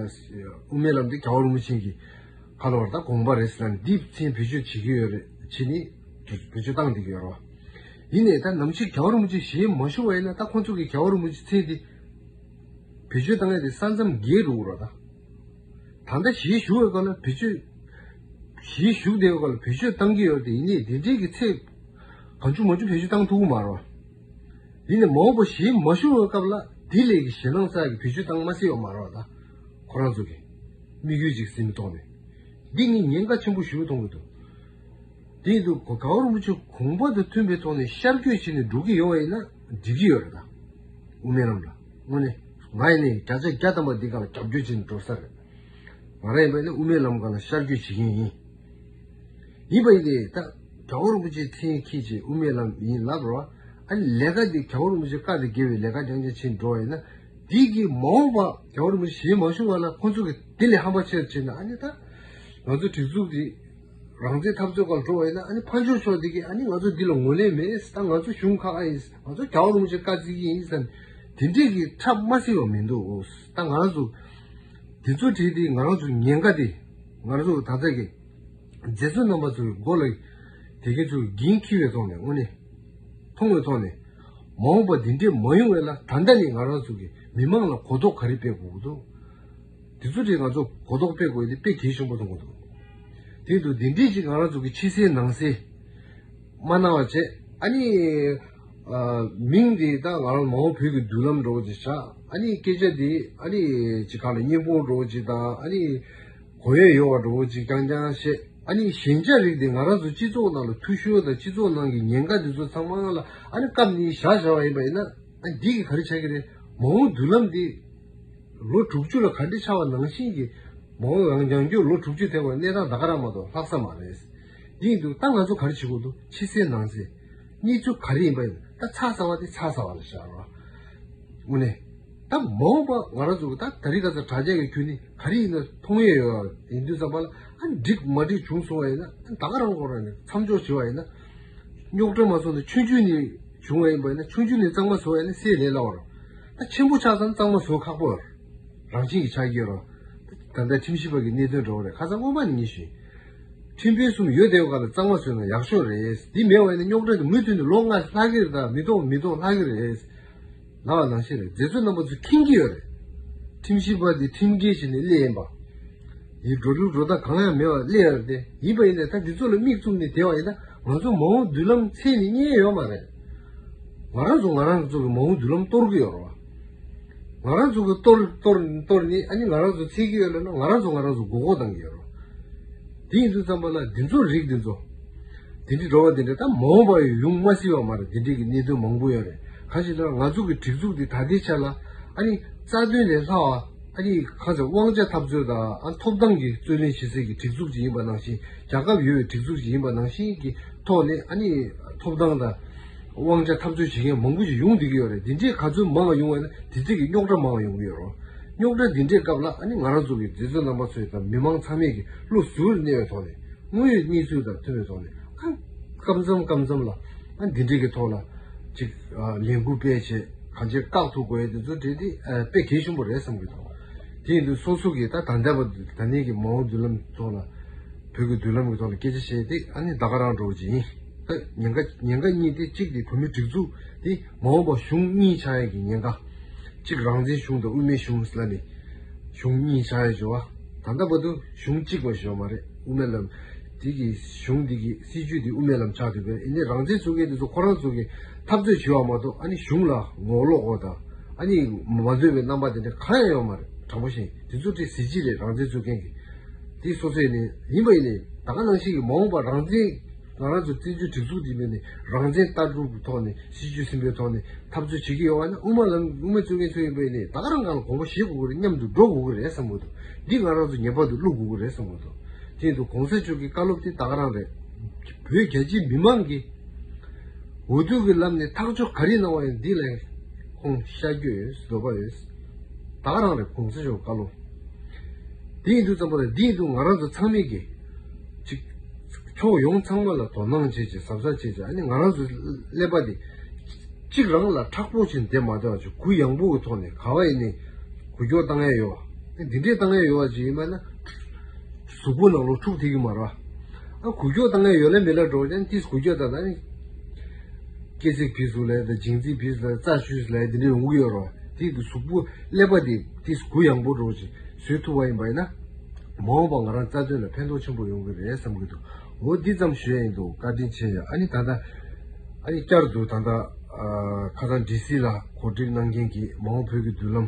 དབུ་མའི་ལམ་དེ་རྒྱལ་བ་རིན་པོ་ཆེ་གི་ག་ལབ་དགོས་རེད། ད་དགོངས་པ་རེད་ཟེར་ནས་འདི་མཚན་བེད་སྤྱོད་བྱེད་ཀྱི་ཡོད་རེད། བྱས་ནས་བེད་སྤྱོད་བཏང་བསྡད་ཀྱི་ཡོད་རེད་བ། ཡིན་ནའི་ད་ནམ་ཞིག་རྒྱལ་བ་རིན་པོ་ཆེ་ཞལ་མ་བཞུགས་པ་ཡིན་ན། ད་ཁོང་ཚོ་གི་རྒྱལ་བ་རིན་པོ་ཆེ་མཚན་དེ་བེད་སྤྱོད་བཏང་ཡ་དེ་ས་མཚམས་བརྒལ་འགྲོ་གི་རེད་ད། ད་ལྟ་ཞལ་བཞུགས་པའི་སྐབས་ལ་བེད་སྤྱོད། ཞལ་བཞུགས་བསྡད་པའི་སྐབས་ལ་བེད་སྤྱོད་བཏང་གི་ཡོད་རེད་དེ། ཡིན་ནའི་དེ་འདྲའི་གི་ཚད་གང་བྱུང་མང་བྱུང་བེད་སྤྱོད་བཏང་ཐུབ་ཀྱི་མ་རེད་བ། ཡིན་ནའི་མ་འོངས་པ་ཞལ་མ་བཞུགས་པའི་སྐབས་ལ་དེ་ལས་ཀྱི་ཞེད་སྣང་ཚ་གི་བེད་སྤྱོད་བཏང་མ་སྲིད་པ་མ་རེད་བ། ད་ཁོ་རང་ཚོ་གི་དམིགས་ཡུལ་ཅིག་ཟིན་པའི་ཐོག་ནས། འདི་ངས་ཉེན་ཁ་ཆེན་པོ་ཞེ་པོ་མཐོང་གི་འདུག་དེ་ཡིན་དུས་རྒྱལ་བ་རིན་པོ་ཆེ་དགོངས་པ་དང་མཐུན་པའི་ཐོག་ནས་ཤར་བསྐྱོད་བྱས་ནས་འགྲོ་གི་ཡོད་པ་ཡིན་ན་འགྲིག་གི་ཡོད་རེད་ད། དབུ་མའི་ལམ་ལ། དངོས་གནས་ང་ཡིན་ནའི་བརྒྱ་ཆ་བརྒྱ་ཐམ་པ་འདི་སྒང་ལ་རྒྱབ་སྐྱོར་བྱས་ནས་འགྲོ་ས་རེད། ང་རང་ཡིན་པ་ཡིན་ན་དབུ་མའི་ལམ་སྒང་ལ་ཤར་བསྐྱོད་བྱེད་མཁན་ཡིན། ཡིན་པ་ཡིན་ནའི་ད་རྒྱལ་བ་རིན་པོ་ཆེའི་མཚན་འཁྱེར་བྱས་དབུ་མའི་ལམ་ཡིན་ལབ་རོགས། ཨ་ནི་ལས་ཀ་འདི་རྒྱལ་བ་རིན་པོ་ཆེའི་བཀའ་དང་འགལ་བའི་ལས་ཀ་རྐྱང་རྐྱང་བྱས་འགྲོ་བ་ཡིན་ན། འདི་གི་མ་འོངས་པ་རྒྱལ་བ་རིན་པོ་ཆེ་ཞལ་མ་བཞུགས་པ་ལ་ཁོང་ཚོ་གི་དེ་ལས་ཧམ་པ་ཆེར་བྱས་ན། ཨ་ནི་ད་ང་ཚོ་སྒྲིག་འཛུགས་འདི་རང་བཙན་འཐབ་རྩོད་སྒང་འགྲོ་བ་ཡིན་ན། ཨ་ནི་ཕར་ཕྱོགས་ཕྱོགས་འདི་གིས་ཨ་ནི་ང་ཚོ་འདི་ལ་ངོས་ལེན་མེད། ད་ང་ཚོ་གཞུང་ཁག་ཁག་ཡིན། ང་ཚོ་རྒྱལ་བ་རིན་པོ་ཆེ་བཀའ་བརྩི་གི་ཡིན་ཟེར་ནས་དེ་འདྲས་ཀྱི་འཁྲབ་མ་སྲིད་པ་མི་འདུག་ད་ང་རང་ཚོ་དེ་ཚོ་བྲིས་ཏེ་ང་རང་ཚོ་ཉེན་ཁ་དེ། ང་རང་ཚོ་ད་ལྟ་གི་མཛད་གཙོ་རྣམ་པ་ཚོའི་མགོ་ལ་དེ་གའི་ཚོ་འགན་འཁྱེར་བའི་ཐོག་ནས། དངོས་གནས་མཐོང་བའི་ཐོག་ནས། མ་འོངས་པ་འདི་འདྲས་མ་ཡོང་བའི་ལ་ད་ལྟ་ནས་ང་རང་ཚོ་གི་ མི་མང་ལ་གོ་རྟོགས་ག་རེ་སྤེལ་དགོས་ཀྱི་འདུག་དེ་ཚོ་དེ་ང་ཚོ་གོ་རྟོགས་སྤེལ་དགོས་དེ་དཔེ་གལ་ཆེན་པོ་མཐོང་གི་འདུག་དེ་དུས་དེ་འདྲས་ཅིག་ང་རང་ཚོ་གི་ཕྱི་གསལ་ནང་གསལ་མ་གནང་བ་བྱས། ཨ་ནི་ཨ་མིང་དེ་ད་ང་རང་མ་འོངས་བོད་ཀྱི་མདུན་ལམ་འདྲ་བོ་ཅིག་བཞག་ཨ་ནི་སྐད་ཆ་དེ་ཨ་ནི་ཅིག་ག་ལ་སྙན་པོ་འདྲ་བོ་ཅིག་དང་། ཨ་ནི་གོ་ཡས་ཡོད་པ་འདྲ་བོ་ཅིག་རྐྱང་རྐྱང་བཤད། ཨ་ནི་ཞན་ཆ་རིགས་དེ་ང་རང་ཚོ་སྤྱི་ཚོགས་ནང་ལ་འཐུས་ཤོར་དང་སྤྱི་ཚོགས་ནང་གི་ཉེན་ཁ་དེ་ཚོ་ཚང་མ་ལ་ཨ་ནི་བཀབ་ནས་བཞག་བཞག་པ་ཡིན་པ་ཡིན་ན། ཨ་འདི་གིས་ག་རེ་ཆགས་ཀྱི་རེད། མ་འོངས་མདུན་ལམ་འདི་ལོ་དྲུག་ཅུ་ལ་ག་འདྲ་ཆགས་པ་ནང་བཞིན་གྱི་མ་འོངས་རང་རྒྱང་སྐྱོད་ལོ་དྲུག་ཅུ་ཐེབས་པ་གནས་སྟངས་ད་ག་རང་མ་གཏོགས་ལྷག་ས་མ་རེད། འདི་ཡིན་དུས་ད་ང་ཚོ་ག་རེ་བྱེད་དགོས་འདུག་ཕྱི་གསལ་ནང་གསལ་གནས་ཚུལ་ག་རེ་ཡིན་པ་ཡིན་ད་ཚ་ཚ་བ་དེ་ཚ་ཚ་བ་ལ་བཞག་རོགས། དངོས་གནས། ད་མ་འོངས་པ་ང་རང་ཚོ་གི་ད་ད་རིང་ཁ་སང་དྲ་རྒྱ་གི་ཁྱོན་ནས་ག་རེ་ཡིན་ན་མཐོང་ཡས་ཡོད་ཡིན་དུས་ཙམ་པ་ལ་ཨ་འགྲིག་མ་འགྲིག་བྱུང་སོང་བ་ཡིན་ན་ད་ག་རང་ཁོ་རང་ནས་མཚམས་འཇོག་བྱས་པ་ཡིན་ན། རྙོག་དྲ་མ་སོང་ན་ཆུང་ཆུང་ནས་བྱུང་བ་ཡིན་པ་ཡིན་ན་ཆུང་ཆུང་ནས་གཙང་མ་བཟོ་བ་ཡིན་ན་སེལ་ལས་སླ་བ་རེད། ད་ཆེན་པོ་ཆགས་ཙང་གཙང་མ་བཟོ་ཁག་པོ་རང་བཞིན་གྱི་ཆགས་ཀྱི་ཡོད་རེད། ད་ལྟ་ཁྲིམས་ཞིབ་པ་གི་གནད་དོན་འདྲ་བོ་རེད། ཁ་སང་སྔོན་མ་ནས་ངས་ཞུས། ཁྲིམས་དཔོན་གསུམ་ཡོད་བསྡད་པ་ག་ལ་གཙང་མ་བཟོས་ན་ཡག་ཤོས་རེད། འདི་མེད་པ་ཡིན་ན་རྙོག་དྲ་དེ་མུ་མཐུད་ནས་ལོ་ལྔ་ལྷག་གི་རེད། ད་མི་ཐོག་མི་ཐོག་ལྷག་གི་རེད། ལབ་པ་ནང་བཞིན་རེད། མཛད་གཙོ་རྣམ་པ་ཚོ་མཁྱེན་གྱི་ཡོད་རེད། ཁྲིམས་ཞིབ་པ་དེ་ཁྲིམས་འགལ་བྱས་ནས་སླེབས་ཡིན་པ། ཡི་འགྲོ་ལུགས་འགྲོ་སྟངས་གང་ཡང་མེད་པ་སླེབས་ཡོད་རེད་དེ། ཡིན་པ་ཡིན་ནའི་ད་འདི་ཚོ་ལ་མིག་བཙུམ་ནས་བསྡད་པ་ཡིན་ན་ང་ཚོ་མ་འོངས་མདུན་ལམ་འཚོལ་ནས་རྙེད་ཡོད་མ་རེད། ང་རང་ཚོ་ང་རང་ཚོ་གི་མ་འོངས་མདུན་ལམ་གཏོར་གི་ཡོད་རེད་བ། ང་རང་ཚོ་གི་གཏོར་གཏོར་གཏོར་ནི་ཨ་ནི་ང་རང་ཚོ་འཚོལ་གི་ཡོད་ལབ་ན་ང་རང་ཚོ་ང་རང་ཚོ་མགོ་སྐོར་བཏང་གི་ཡོད་རེད། དེ་ཡིན་དུས་ཙམ་པ་ལ་འདི་ཚོ་རིགས་འདི་ཚོ། དེ་འདྲའི་འགྲོ་བ་དེ་འདྲ་ད་མ་འོངས་པ་ཡོང་མ་སྲིད་པ་མ་རེད། དེ་འདྲའི་གི་གནད་དོན་མང་པོ་ཡོད་རེད། གང་ཞིག་ལ་ང་ཚོ་གི་སྒྲིག་འཛུགས་འདི་ད་ལྟའི་ཆ་ལ་ཨ་ནི་རྩ་དོན་ལས་ལྷག་པ་ཨ་ནི་གང་ཟེར་དབང་ཆ་འཐབ་རྩོད་དང་ཨ་ཐོབ་ཐང་གི་རྩོད་ལེན་བྱེད་སའི་གི་སྒྲིག་འཛུགས་ཅིག་ཡིན་པ་ནང་བཞིན། རྒྱལ་ཁབ་ཡོད་པའི་སྒྲིག་འཛུགས་ཅིག་ཡིན་པ་ནང་བཞིན་གྱི་ཐོག་ནས་ཨ་ནི་ཐོབ་ཐང་དང་། དབང་ཆ་འཐབ་རྩོད་བྱེད་མཁན་མང་པོ་ཞིག་ཡོང་བསྡད་ཀྱི་ཡོད་རེད། དེ་འདྲའི་ག་ཚོད་མང་བ་ཡོང་བ་ཡིན་ན་དེ་ཚོད་ཀྱི་རྙོག་དྲ་མང་བ་ཡོང་གི་ཡོད་རེད། རྙོག་དྲ་འདི་འདྲའི་སྐབས་ལ་ཨ་ནི་ང་རང་ཚོ་གི་མཛད་གཙོ་རྣམ་པ་ཚོས་དང་མི་མང་ཚང་མས་ཀྱི་བློ་གཟུར་གནས་པའི་ཐོག་ནས་དངོས་ཡོད་གནས་ཚུལ་དང་མཐུན་པའི་ཐོག་ནས་ཨ་སྐབས་མཚམས་སྐབས་མཚམས་ལ་ཨ་འདི་འདྲའི་གི་ཐོག་ལ་ཅིག་ལས་འགུལ་སྤེལ་བྱས་གང་ཅིར་བཀག་ཐུབ་དགོས་ཡ་དེ་ཚོ་དེ་དེ་དཔེ་གལ་ཆེན་པོ་རེད་བསམ་གྱི་འདུག་དེ་ཡིན་དུས་སོ་སོ་གི་ད་ད་ལྟ་བར་དུ་ད་ནས་ཀྱི་མ་འོངས་མདུན་ལམ་ཐོག་ལ་བོད་ཀྱི་མདུན་ལམ་གྱི་ཐོག་ལ་སྐད་ཆ་བཤད་དེ་ཨ་ནི་ད་ག་རང་འགྲོ་བ་ཅིག་ཡིན། ད་ཉེན་ཁ་ཉེན་ཁ་གཉིས་དེ་གཅིག་དེ་བོད་མི་སྒྲིག་འཛུགས་དེ་མ་འོངས་པ་གཞུང་གཉིས་ཆགས་ཡ་གི་ཉེན་ཁ། གཅིག་རང་བཙན་གཞུང་དང་དབུ་མའི་གཞུང་ལ་ནི་གཞུང་གཉིས་ཆགས་ཡ་བྱུང་བ། ད་ལྟ་བར་དུ་གཞུང་གཅིག་པ་ཞིག་ཡོད་མ་རེད། དབུ་མའི་ལམ་དེ་གི་གཞུང་དེ་གི་སྲིད་ཇུས་དེ་དབུ་མའི་ལམ་ཆགས་འདུག་པས། ཨ་ནི་རང་བཙན་རྩོད་མཁན་དེ་ཚོ་ཁོ་རང་ཚོ་གི་འཐབ་རྩོད་བྱེད་པ་མ་གཏོགས་ཨ་ནི་གཞུང་ལ་ངོ་ལོག་འོ་དང་ཨ་ནི་མ་འདོད་པའི་རྣམ་པ་དེ་འདྲ་གང་ཡང་ཡོད་མ་རེད། དྲང་པོ་བཤད་དེ་ཚོ་དེ་གཟི་བརྗིད་རེད། རང་བཙན་རྩོད་མཁན་གི་དེ་སོ་སོ་ཡིན་ནའི་ཡིན་པ་ཡིན་ནའི་ད་ག་ནང་བཞིན་གྱི་མ་འོངས་པ་རང་བཙན་ང་རང་ཚོ་བཙན་བྱོལ་སྒྲིག་འཛུགས་འདི་མིན་ནས་རང་བཙན་ལྟ་གྲུབ་ཀྱི་ཐོག་ནས་སྲིད་ཇུས་ཟིན་པའི་ཐོག་ནས་འཐབ་རྩོད་བྱེད་ཀྱི་ཡོད་པ་ན་དབུ་མ་ལམ་དབུ་མའི་རྩོད་མཁན་ཚོ་ཡིན་པ་ཡིན་ནའི་ད་ག་རང་སྒང་ལ་དགོངས་པ་བཞེས་དགོས་ཀྱི་རེད། མཉམ་དུ་འགྲོ་དགོས་ཀྱི་རེད་བསམ་གྱི་འདུག་འདི་ང་རང་ཚོ་ངེས་པར་དུ་བླུག་དགོས་ཀྱི་རེད་བསམ་གྱི་འདུག་དེ་ཡིན་དུས་གོང་ས་མཆོག་གི་བཀའ་སློབ་དེ་ད་ག་རང་རེད། བོད་རྒྱ་ཆེའི་མི་མང་གིས་འོས་བསྡུ་གི་ལམ་ནས་ཐག་གཅོད་ག་རེ་གནང་བ་ཡིན་འདི་ལ་ཁོང་ཤ་རྒྱུས་ཡོད། འདོད་པ་ཡོད། ད་ག་རང་རེད་གོང་ས་མཆོག་བཀའ་སློབ། དེ་ཡིན་དུས་ཙམ་པ་ལ་འདི་ཡིན་དུས་ང་རང་ཚོ་ཚང་མས་ཀྱི་ཅིག་ཕྱོགས་ཡོངས་ཚང་མ་ལ་དོ་སྣང་བྱེད་ཅིག་གཟབ་གཟབ་བྱེད་ཅིག་ཨ་ནི་ང་རང་ཚོ་ཀླད་པ་དེ་གཅིག་རང་ལ་མཁྲེགས་པོ་ཅིག་བསྡད་མ་བསྡད་པ་ཅིག་གུ་ཡངས་པོ་གི་ཐོག་ནས་ག་བ་ཡིན་ནའི་འགུལ་སྐྱོད་བཏང་ཡས་ཡོད། འདི་འདྲས་བཏང་ཡས་ཡོད་པ་ཅིག་ཡིན་པ་ན་གཟུགས་པོ་ནང་ལོགས་འཁྲུག་ཐིག་གི་མ་རེད། ཨ་འགུལ་སྐྱོད་བཏང་ཡས་ཡོད་ལ་མེད་ལ་འགྲོ་ཀྱང་ཏིས་འགུལ་སྐྱོད་བཏང་ན་ནི། སྐེ་ཚིགས་བིས་སུ་ལས་དང་ལྗིན་ཚིགས་བིས་སུ་ལས་རྩ་ཆུས་སུ་ལས་འདི་འདྲའི་ཡོང་གི་ཡོད་རེད། དེ་གི་གཟུགས་པོ་ཀླད་པ་དེ་ཏིས་གུ་ཡངས་པོ་འགྲོ་ཅིག་བཟོས་ཐུབ་པ་ཡིན་པ་ཡིན་ན། མ་འོངས་པ་ང་རང་རྩ་དོན་ལ་ཕན་ཐོགས་ཆེན་པོ་ཡོང་གི་རེད་བསམ་གྱི་འདུག་འོ་འདི་ཙམ་ཞུ་ཡ་ཡིན་འདུག་བཀའ་དྲིན་ཆེ་ཡ། ཨ་ནི་ད་ལྟ་ཨ་ནི་བསྐྱར་དུ་ད་ལྟ་ཨ་ཁ་སང་ཌི་སི་ལ་གོ་སྒྲིག་གནང་མཁན་གྱི་མ་འོངས་བོད་ཀྱི་མདུན་ལམ་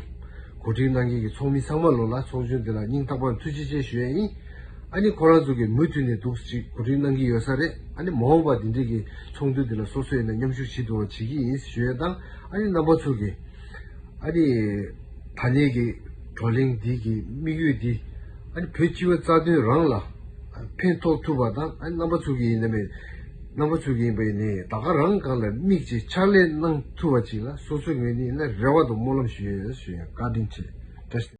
གོ་སྒྲིག་གནང་མཁན་གྱི་ཚོགས་མི་ཚང་མ་ལོ་ལ་ཚོགས་ཆུང་འདི་ལ་སྙིང་ཐག་པ་ནས་ཐུགས་རྗེ་ཆེ་ཞུ་ཡ་ཡིན། ཨ་ནི་ཁོ་རང་ཚོ་གིས་མུ་མཐུད་ནས་འདུག་ཅིག་གོ་སྒྲིག་གནང་གི་ཡོད་ས་རེད། ཨ་ནི་མ་འོངས་པ་འདི་འདྲའི་གི་ཚོགས་འདུ་འདི་ལ་སོ་སོ་ཡིན་ན་མཉམ་ཞུགས་བྱེད་ཐུབ་པ་བྱེད་ཀྱི་ཡིན་ཞུ་ཡ་དང་། ཨ་ནི་རྣམ་པ་ཚོ་གིས་ཨ་ནི་ད་ལྟའི་གི་བགྲོ་གླེང་འདི་གི་དམིགས་ཡུལ་འདི་ཨ་ནི་བོད་སྤྱི་པའི་རྩ་དོན་རང་ལ་ཕན་ཐོགས་ཐུབ་པ་དང་། ཨ་ནི་རྣམ་པ་ཚོ་གིས་ཡིན་ན་མེད་རྣམ་པ་ཚོ་གིས་ཡིན་པ་ཡིན་ནའི་ད་ག་རང་སྒང་ལ་དམིགས་ཀྱིས་ཕྱག་ལས་གནང་ཐུབ་པ་ཅིག་ལ་སོ་སོའི་ངོས་ནས་ཡིན་ན་རེ་བ་དང་སྨོན་ལམ་ཞུ་ཡ་ཞུ་ཡ། བཀའ་དྲིན་ཆེ། བཀྲ་ཤིས།